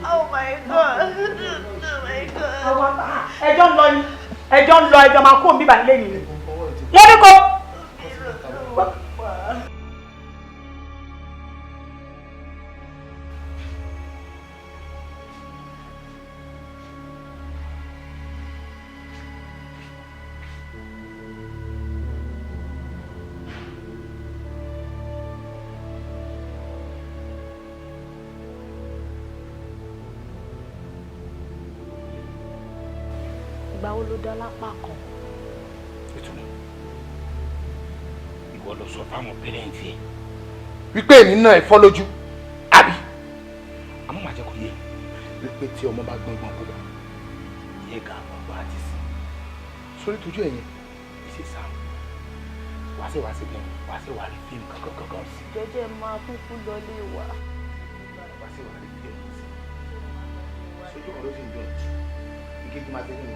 Oh my God. Oh my God. Ẹjọ́ ń lọ ni, ẹjọ́ ń lọ, ẹjọ́ máa kó òun bíbà nílé nìyí. Wọ́n ní kò. Ìgbà wo ló dá lápá kan? Ìtùnú, ìwọ ló sọ fáwọn pẹrẹǹtì ẹ wípé èmi náà ẹ fọ́ lójú, àbí? Àmọ́ màá jẹ́ kó yé wípé tí ọmọ bá gbọ́ngbọ́n kó bá yẹ ká ọgbà àti sí sórí tójú ẹ̀yìn ìṣe sáà wàá sí wàá sí bí wàá sí wàá rí fíìmù kankan kankan sí. Jẹ́jẹ́ máa kúkú lọlé wa. Wàá sí wàá rí fíìmù sí. Sójú kan ló sì ń dùn ìkejì máa tẹ́lẹ̀ mi.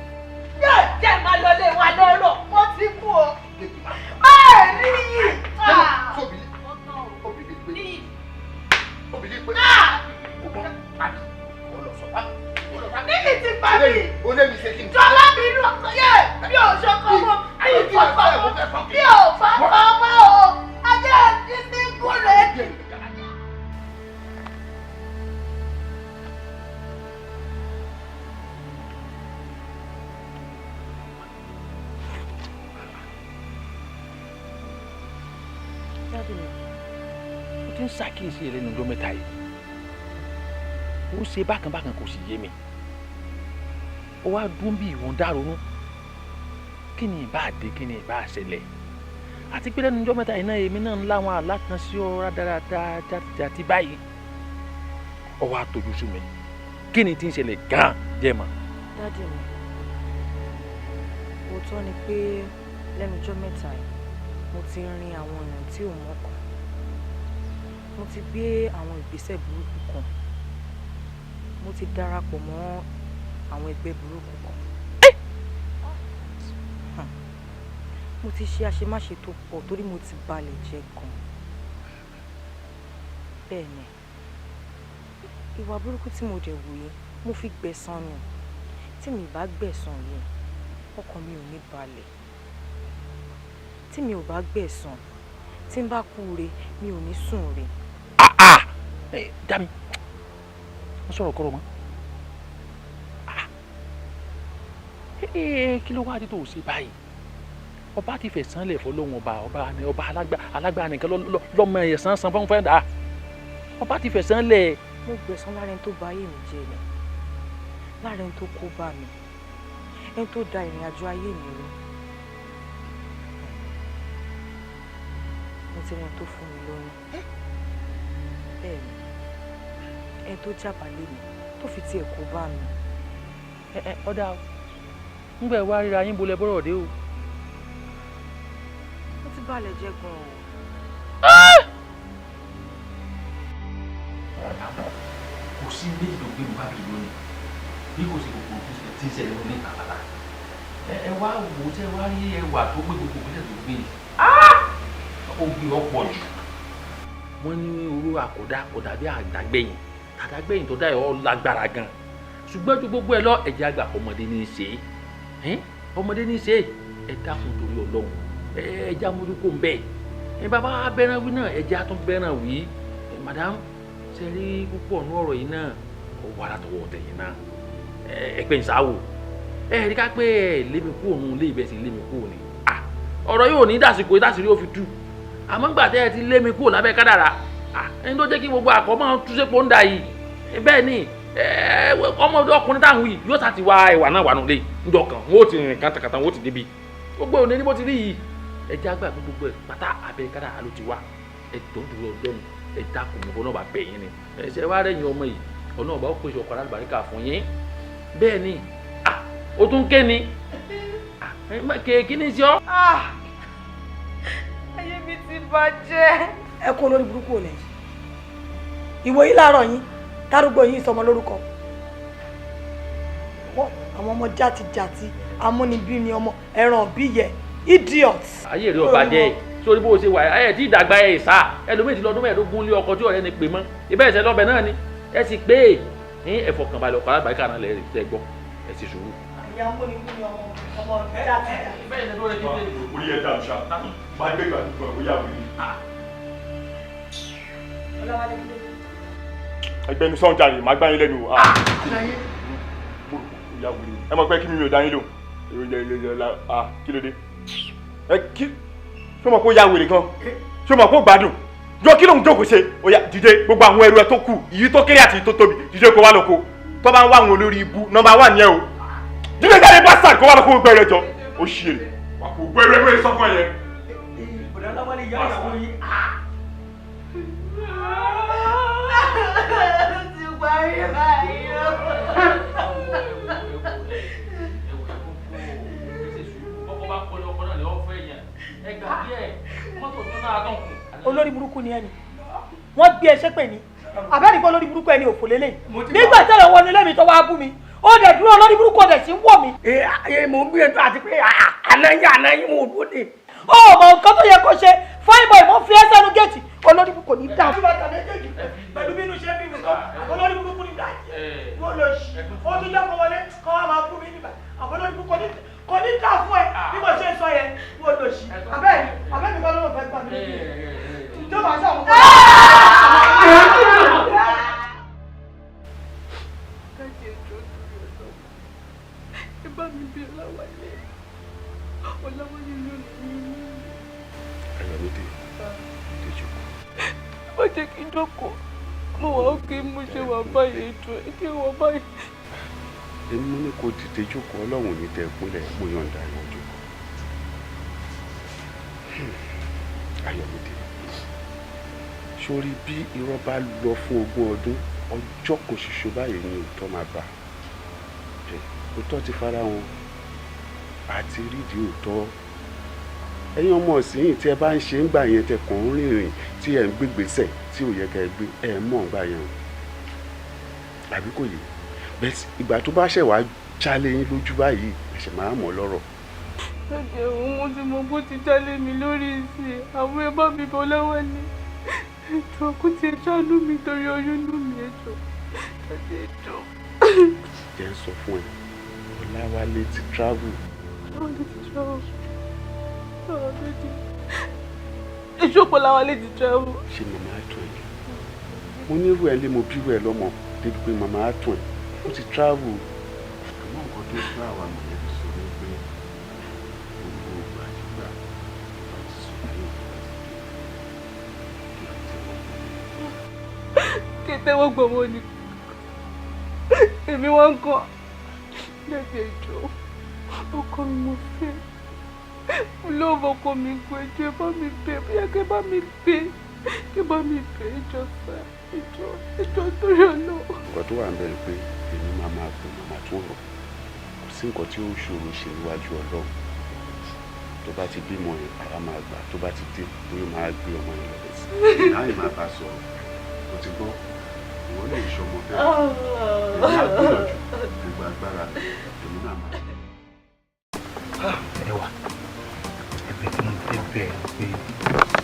Jẹ́ máa lọlé wa lọ́rọ̀, mo ti kú o. Bẹ́ẹ̀ Níyì. Níyì ti pa mí. Jọlá mi inú ọkọ yẹ mi ò ṣọkọ mọ́, mi ò fọ́kọ mọ́, mi ò fọ́kọ mọ́ o. Ajé ti ní kúrẹ́. Dáàdì mi, mo ti ń ṣàkíyèsí ẹ lẹ́nu ọjọ́ mẹ́ta yìí. Ó ṣe bákan bákan kò sì yé mi. Ó wá dún bí ìwọ̀n dárunú. Kí ni ìbá dé, kí ni ìbá ṣẹlẹ̀? Àti pé lẹ́nu ọjọ́ mẹ́ta yìí náà èmi náà ń láwọn àlá kan sí ọ rádaràda jàtijàti báyìí. Ó wá tójú sú mi. Kí ni tí ń ṣẹlẹ̀ gan-an jẹ́ mọ́? Dáàdì mi, òótọ́ ni pé lẹ́nu ọjọ́ mẹ́ta yìí mo ti rin àwọn ọ̀nà tí ò mọ́kàn. Mo ti gbé àwọn ìgbésẹ̀ burúkú kan. Mo ti darapọ̀ mọ́ àwọn ẹgbẹ́ burúkú kan. Mo ti ṣe àṣemáṣe tó pọ̀ torí mo ti balẹ̀ jẹ́ gan. Bẹ́ẹ̀ ni, ìwà burúkú tí mo dẹ̀ wù yìí, mo fi gbẹ̀san ni. Tí mi bá gbẹ̀san yìí, ọkàn mi ò ní balẹ̀. Tí mi ò bá gbẹ̀san, tí n bá kú re, mi ò ní sùn re. Dami, wọ́n sọ̀rọ̀ kọ́rọ̀ mọ́. Kí ló wá dé tó o ṣe báyìí? Ọba ti fẹ̀sán lẹ̀ fọlọ́hún ọba ọba ọba alágbá nìkan lọ́mọ ẹ̀sán san fún fẹ́ dà. Ọba ti fẹ̀sán lẹ̀. Mo gbẹ̀san lára ẹni tó bà ayé mi jẹ́ ni, lára ẹni tó kó bá mi, ẹni tó da ìrìn àjò ayé mi rú. Mo ti rí ẹni tó fún mi lóyún. Bẹ́ẹ̀ ni, ẹni tó jábàálẹ̀ mi, tó fi tiẹ̀ kó bá mi. Ọ̀dà o, ńgbà wá ríra yín bolẹ̀ bọ́rọ̀ dé o. Ó ti balẹ̀ jẹ́ gan-an o. Kò sí méjì tó gbé mi wá bí lónìí bí kò sí gbogbo tí ń ṣẹlẹ̀ ní kàkàtà. Ẹ wá wò ó, tẹ wá rí ẹwà tó gbé gbogbo ìgbésẹ̀ tó gbé yìí, ó gbé ọ̀pọ̀ jù. Wọ́n ní orú àkọ́dá kò dàbí àdágbẹ̀yìn, àdágbẹ̀yìn tó dá ẹ̀ ọ́ lágbára gan, ṣùgbọ́n ju gbogbo ẹ lọ, ẹ̀jẹ̀ àgbà ọmọdé ní í ṣe é, ọmọdé ní í ṣe é. Ẹ dákun torí Ọlọ́run, ẹ jẹ́ amójúkó ń bẹ́ẹ̀. Ẹ bàbá bẹ́ràn wí náà, ẹ jẹ́ àtún bẹ́ràn wí. Madam, ṣe rí púpọ̀ nú ọ̀rọ̀ yìí náà, ó wà látọwọ́ tẹ̀yìn náà. Ẹ pé ń sáwò, ẹ rí ká pé ẹ lémi kú òun lé ibẹ̀ sí lémi kú òní. Ọ̀rọ̀ yóò ní dàsìkò yìí dàsìkò yóò fi tú, àmọ́ ńgbà tẹ́ ẹ ti lémi kú lábẹ́ kádàrà, ẹni tó jẹ́ kí gbogbo àkọ́mọ́ túnṣe pọ̀ ń dà yìí. Bẹ́ẹ̀ ni ọmọdé ọkùnrin táwọn yìí yóò sá ti wá ẹwà náà wà nulẹ̀ ńjọ kan, wọn ò ti rìn kàtàkàtà, wọn ò ti débi gbogbo òní ní bó ti rí yìí. Ẹ jẹ́ àgbà pé gbogbo ẹ̀ pátá abẹ́ kádàrà ló ti wá. Ẹ tó dúró Ọlọ́run, ẹ dákun mọ́ ọ̀nà ọba bẹ̀ yín ni. Ẹ ṣe wá rẹ̀yìn ọmọ yìí, ọ̀nà ọba ó pèsè ọkọ̀ alábàríkà fún yín. Bẹ́ẹ̀ ni ó tún ké ni kí ni sí ọ. Ayé mi ti bàjẹ́. Ẹ kú olórí burúkú ò lẹ́yìn ìwò yìí láàárọ̀ yín tárúgbó yín sọmọ lórúkọ. Àwọn ọmọ játijàti amúnibí ni ọmọ ẹran bí yẹ idiot. Ayé rẹ ọba jẹ sórí bó o ṣe wà ẹ tí ìdàgbà ẹ sá ẹlòmíì ti lọ́dún 15 lé ọkọ tí ọ̀rẹ́ ni pè mọ́ ibẹ̀ ẹsẹ̀ lọ́bẹ̀ náà ni ẹ sì pé ní ẹ̀fọ̀kànbalẹ̀ ọkọ̀ alágbàákà náà lẹ́rìí tẹ́ gbọ́ ẹ sì sùúrù. Ìyá amúnibí ni ọmọ ọmọ játijàti. Orí ẹ dàrú ṣá, máa gbé gbàdúgbò ẹ̀ bóyá wèrè. Ẹgbẹ́nu sọ̀n jàre, màá gbá yín lẹ́nu o. Ẹ mọ̀ pé kí mi ò dá yín lò, kí ló dé? Ẹ kí ṣé o mọ̀ pé ó ya wèrè gan? Ṣé o mọ̀ pé ó gbádùn? Jọ kí lóun jókòó ṣe? Ó yá dìde, gbogbo àwọn ẹrù ẹ tó kù, èyí tó kéré àti èyí tó tóbi, dìde kó wá lọ kó. Tó bá ń wá àwọn olórí ibú, nọ́mbà 1 yẹn o. Dìde jáde bastard kó wá lọ kó gbogbo ẹrù ẹ jọ. Ó ṣì èrè. Wà kó gbogbo ẹrù ẹ mọ́ ẹ sọ fún ẹ yẹn. Ti parí báyìí o. Olórí burúkú ni ẹni wọ́n gbé ẹsẹ̀ pè ní abẹ́rẹ́ pé olórí burúkú ẹni òfò lélẹ̀ nígbà tẹ́lẹ̀ wọnú ilé mi tó wá bú mi, ó dẹ̀ dúró olórí burúkú ọ̀dẹ̀ sí ń wọ̀ mí. Ẹ mò ń gbìyànjú àti pé ànáyín ànáyín mo dúró dé. Ó mọ nǹkan tó yẹ kó ṣe fine boy, mo fi ẹsẹ̀ nu géètì, olórí burúkú kò ní dà. Pẹ̀lú bínú ṣe bí mi sọ, olórí burúkú ní dájú wọ́n lọ sí ó tún jẹ́ kó wọlé kó wá máa bú mi níbà, àbọ̀ olórí burúkú kò ní dà fún ẹ bí mo ṣe ń sọ yẹn, wọ́n lọ sí abẹ́ abẹ́ mi kọ́ ló ń fẹ́ gbà mí ìjọba àti àwọn. Ẹ bá mi bí Ọláwálé, Ọláwálé ló ní mí. Ayọ̀mídé, dèjòkó. Má jẹ́ kí n jókòó, mo wà ókè, mo ṣe wà báyìí, ètò ẹ̀ kí wọ́n báyìí. Èmi ní kò dìde jókòó, Ọlọ́run ní tẹ kúnlẹ̀, mo yọ̀ǹda ìwọ jókòó. Ayọ̀mídé, sórí bí irọ́ bá lọ fún 20 ọdún, ọjọ́ kan ṣoṣo báyìí ni òótọ́ máa bá. Òótọ́ ti fara wọn àti rídìí òótọ́. Ẹ̀yin ọmọ ọ̀sìn yìí tí ẹ bá ń ṣe ń gbà yẹn, tẹ kàn ń rìnrìn tí ẹ ń gbégbèsè tí ò yẹ kẹ́ ẹ gbé, ẹ mọ̀ ń gbà yẹn o, àbí kò yé? Bẹ́ẹ̀ ìgbà tó bá ṣẹ̀ wá jálé yín lójú báyìí, ẹ̀ṣẹ̀ máa mọ̀ lọ́rọ̀. Ẹ̀jẹ̀ òun tí mo bó ti jálé mi lórí ìsìn, àwọn ẹ bá mi bọ́ lọ́wọ́ ni. Ètò kò tiẹ̀ ṣàánú mi torí oyún inú mi, ẹjọ́. Ẹ̀jẹ̀ ẹjọ́. Jẹ́ ń sọ fún ẹ, Ọláwálé ti travel. Ọláwálé ti travel. Ọláwálé. Èso Ọláwálé ti travel. Ṣé màmá á tún ẹ? Mo nírú ẹ lé, mo bírú ẹ lọ́mọ débi pé màmá á tún ẹ. Ó ti travel. Àmọ́ nǹkan tó bá àwa mọ̀lẹ́bí sọ ni pé gbogbo ìgbà àtìgbà tó bá ti sùn láyé òkú bá ti dé, kí á tẹ́wọ́ gbọ́. Kí tẹ́wọ́ gbọ́mọ ni. Èmi wá ń kọ́. Daddy, ẹ jọ̀ọ́. Ọkọ mi mo fẹ́. Mo love ọkọ mi gan. Ẹ jọ̀ọ́, ẹ bá mi bẹ̀. Bóyá kẹ́ bá mi bẹ̀. Kẹ́ bá mi bẹ̀, ẹ jọ̀ọ́ sá. Ẹ jọ̀ọ́, ẹ jọ̀ọ́ torí Ọlọ́run. Nǹkan tó wà ń bẹ̀ ni pé èmi máa máa pè, màmá tún rọ̀. Kò sí nǹkan tí ó ṣòro ṣe níwájú Ọlọ́run. Tó bá ti bímọ yẹn, àwa máa gbà. Tó bá ti dé, bóyá máa gbé ọmọ yẹn lọ bẹ̀ sí. Ìyá yìí máa bá a sọ̀rọ̀. O ti gbọ́. Ìwọ náà ń ṣọmọ bẹ́ẹ̀. Èmi á gbìyànjú gbogbo agbára mi. Èmi náà máa. Ẹwà, ẹ̀bẹ̀ tí mo fẹ́ bẹ̀ ẹ́ pé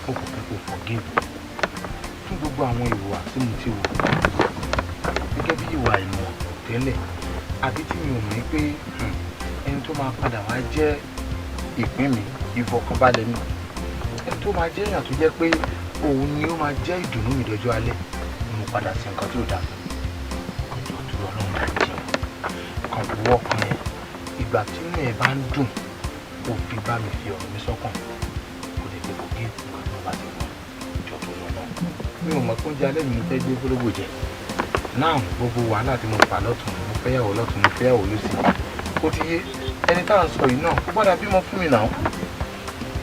ó kò fẹ́ kó forgive me fún gbogbo àwọn ìwà tí mo ti wù gẹ́gẹ́ bí ìwà ìmọ̀ tẹ́lẹ̀, àbí tí mi ò mọ̀ pé ẹni tó máa padà wá jẹ́ ìpín mi, ìfọkànbalẹ̀ mi, ẹni tó máa jẹ́ èèyàn tó jẹ́ pé òun ni ó máa jẹ́ ìdùnnú mi dọjọ́ alẹ́ ni mo padà sí nǹkan tó dáa fún ọjọ́ tó Ọlọ́run bá jẹun kan wọ́ kan ẹ̀. Ìgbà tí inú ẹ̀ bá ń dùn, kó fi bá mi fi ọ̀rọ̀ mi sọ́kàn, kó lè fi forgive nǹkan tó bá ti wọ́n jọ tó lọ náà. Mi ò mọ̀ pé oúnjẹ alẹ́ mi mo fẹ́ gbé fọlọ́gbò jẹ náà. Gbogbo wàhálà tí mo fà lọ́tún, mo fẹ́yàwó lọ́tún, mo fẹ́yàwó lọ́sì, ó ti yé ẹni tá à ń sọ yìí náà, ó gbọ́dọ̀ bímọ fún mi náà.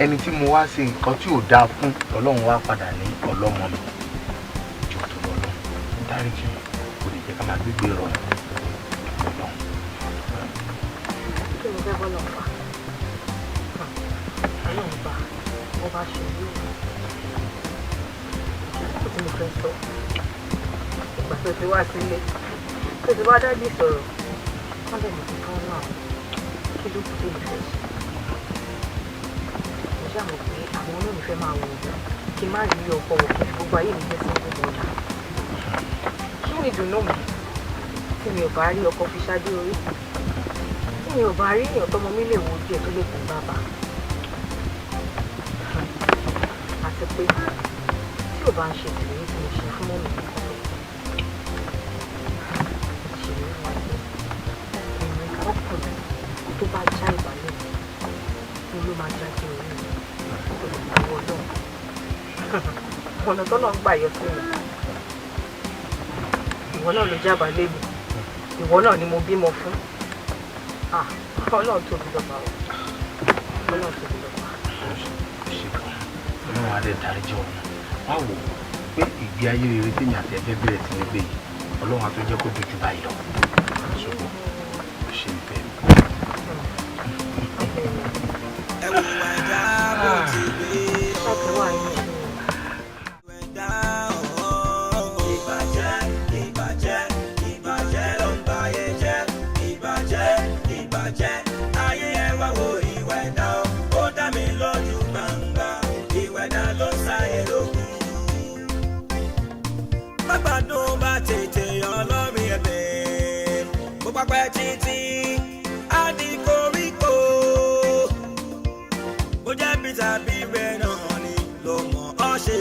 Ẹni tí mo wá ṣe nǹkan tí ò dáa fún, Ọlọ́run wá padà ní ọlọ́mọ mi. Jọ tó lọ lọ, dáríjì mi, kò lè jẹ́ ká máa gbégbé rọrùn Ọlọ́run. Kí ni fẹ́ bọ́ lọ fà? Ọlọ́run bá wọ́n bá ṣe yóò kó tí mo fẹ́ sọ. Ìgbà tó ti wá sílé, tó ti wá daddy sọ̀rọ̀, wọ́n dẹ̀ mọ̀ tán náà, kí ló kù tí mo fẹ́ ṣe? Mo ṣáà mọ̀ pé àwọn olóòmí fẹ́ máa wò ó kí n má rí ọkọ wò, kí n fi gbogbo ayé mi jẹ́ single mother. Kí ni ìdùnnú mi tí mi ò bá rí ọkọ fi ṣáájú orí, tí mi ò bá rí èèyàn tọmọ mi lè wo ojú ẹ̀ tó lè kún bàbá? Àti pé tí ò bá ń ṣe ìlérí tí mo ṣe fún mummy mi kan tó kú, ṣèlérí wọn pé ọkùnrin ọkùnrin tó bá já ìbálẹ̀ mi ni ló máa já dé orí mi. Kò lè gbowó Ọlọ́run ọ̀nà tó náà ń gbà yọ sí mi. Ìwọ náà ló jábàálẹ̀ mi, ìwọ náà ni mo bímọ fún. Ah, Ọlọ́run tóbi lọ́ba o, Ọlọ́run tóbi lọ́ba. Ọlọ́run á dẹ̀ dáríjì ọ̀nà wá wò ó pé ìgbé ayé rere tèmi àti ẹgbẹ́ bẹ̀rẹ̀ sí ní gbé yìí, Ọlọ́run á tó jẹ́ kó dojú báyìí lọ. Ṣùgbọ́n ó ṣe ń fẹ́ mi. Ẹ̀wù ẹ̀dá bó ti rí o. Ìbàjẹ́, ìbàjẹ́, ìbàjẹ́ ló ń ba ayé jẹ́. Ìbàjẹ́, ìbàjẹ́, ayé ẹ wá wo ìwà ẹ̀dá o. Ó dá mi lójú gbangba, ìwà ẹ̀dá ló ń sáyé lógún. Bàgbàdùn bá tètè yan lórí ẹ̀bẹ̀. Bó bá pẹ́ títí, á di koríko. Bó jẹ́ bí tàbí rẹ̀ náà ni ló mọ̀ ọ́ ṣe.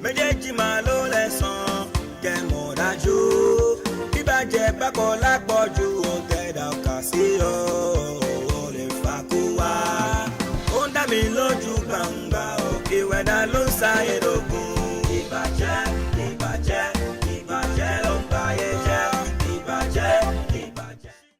Méjèèjì máa ló lẹ́sàn-án kẹ́mọ̀ dájú. Bíbàjẹ́ bákọ̀ lápọ̀jù, òǹtẹ̀dá ọkà sí ọ́ ò lè fà kú wá. Ó ń dá mi lójú gbangba, òkè wẹ̀dá ló ń sáyé lógún.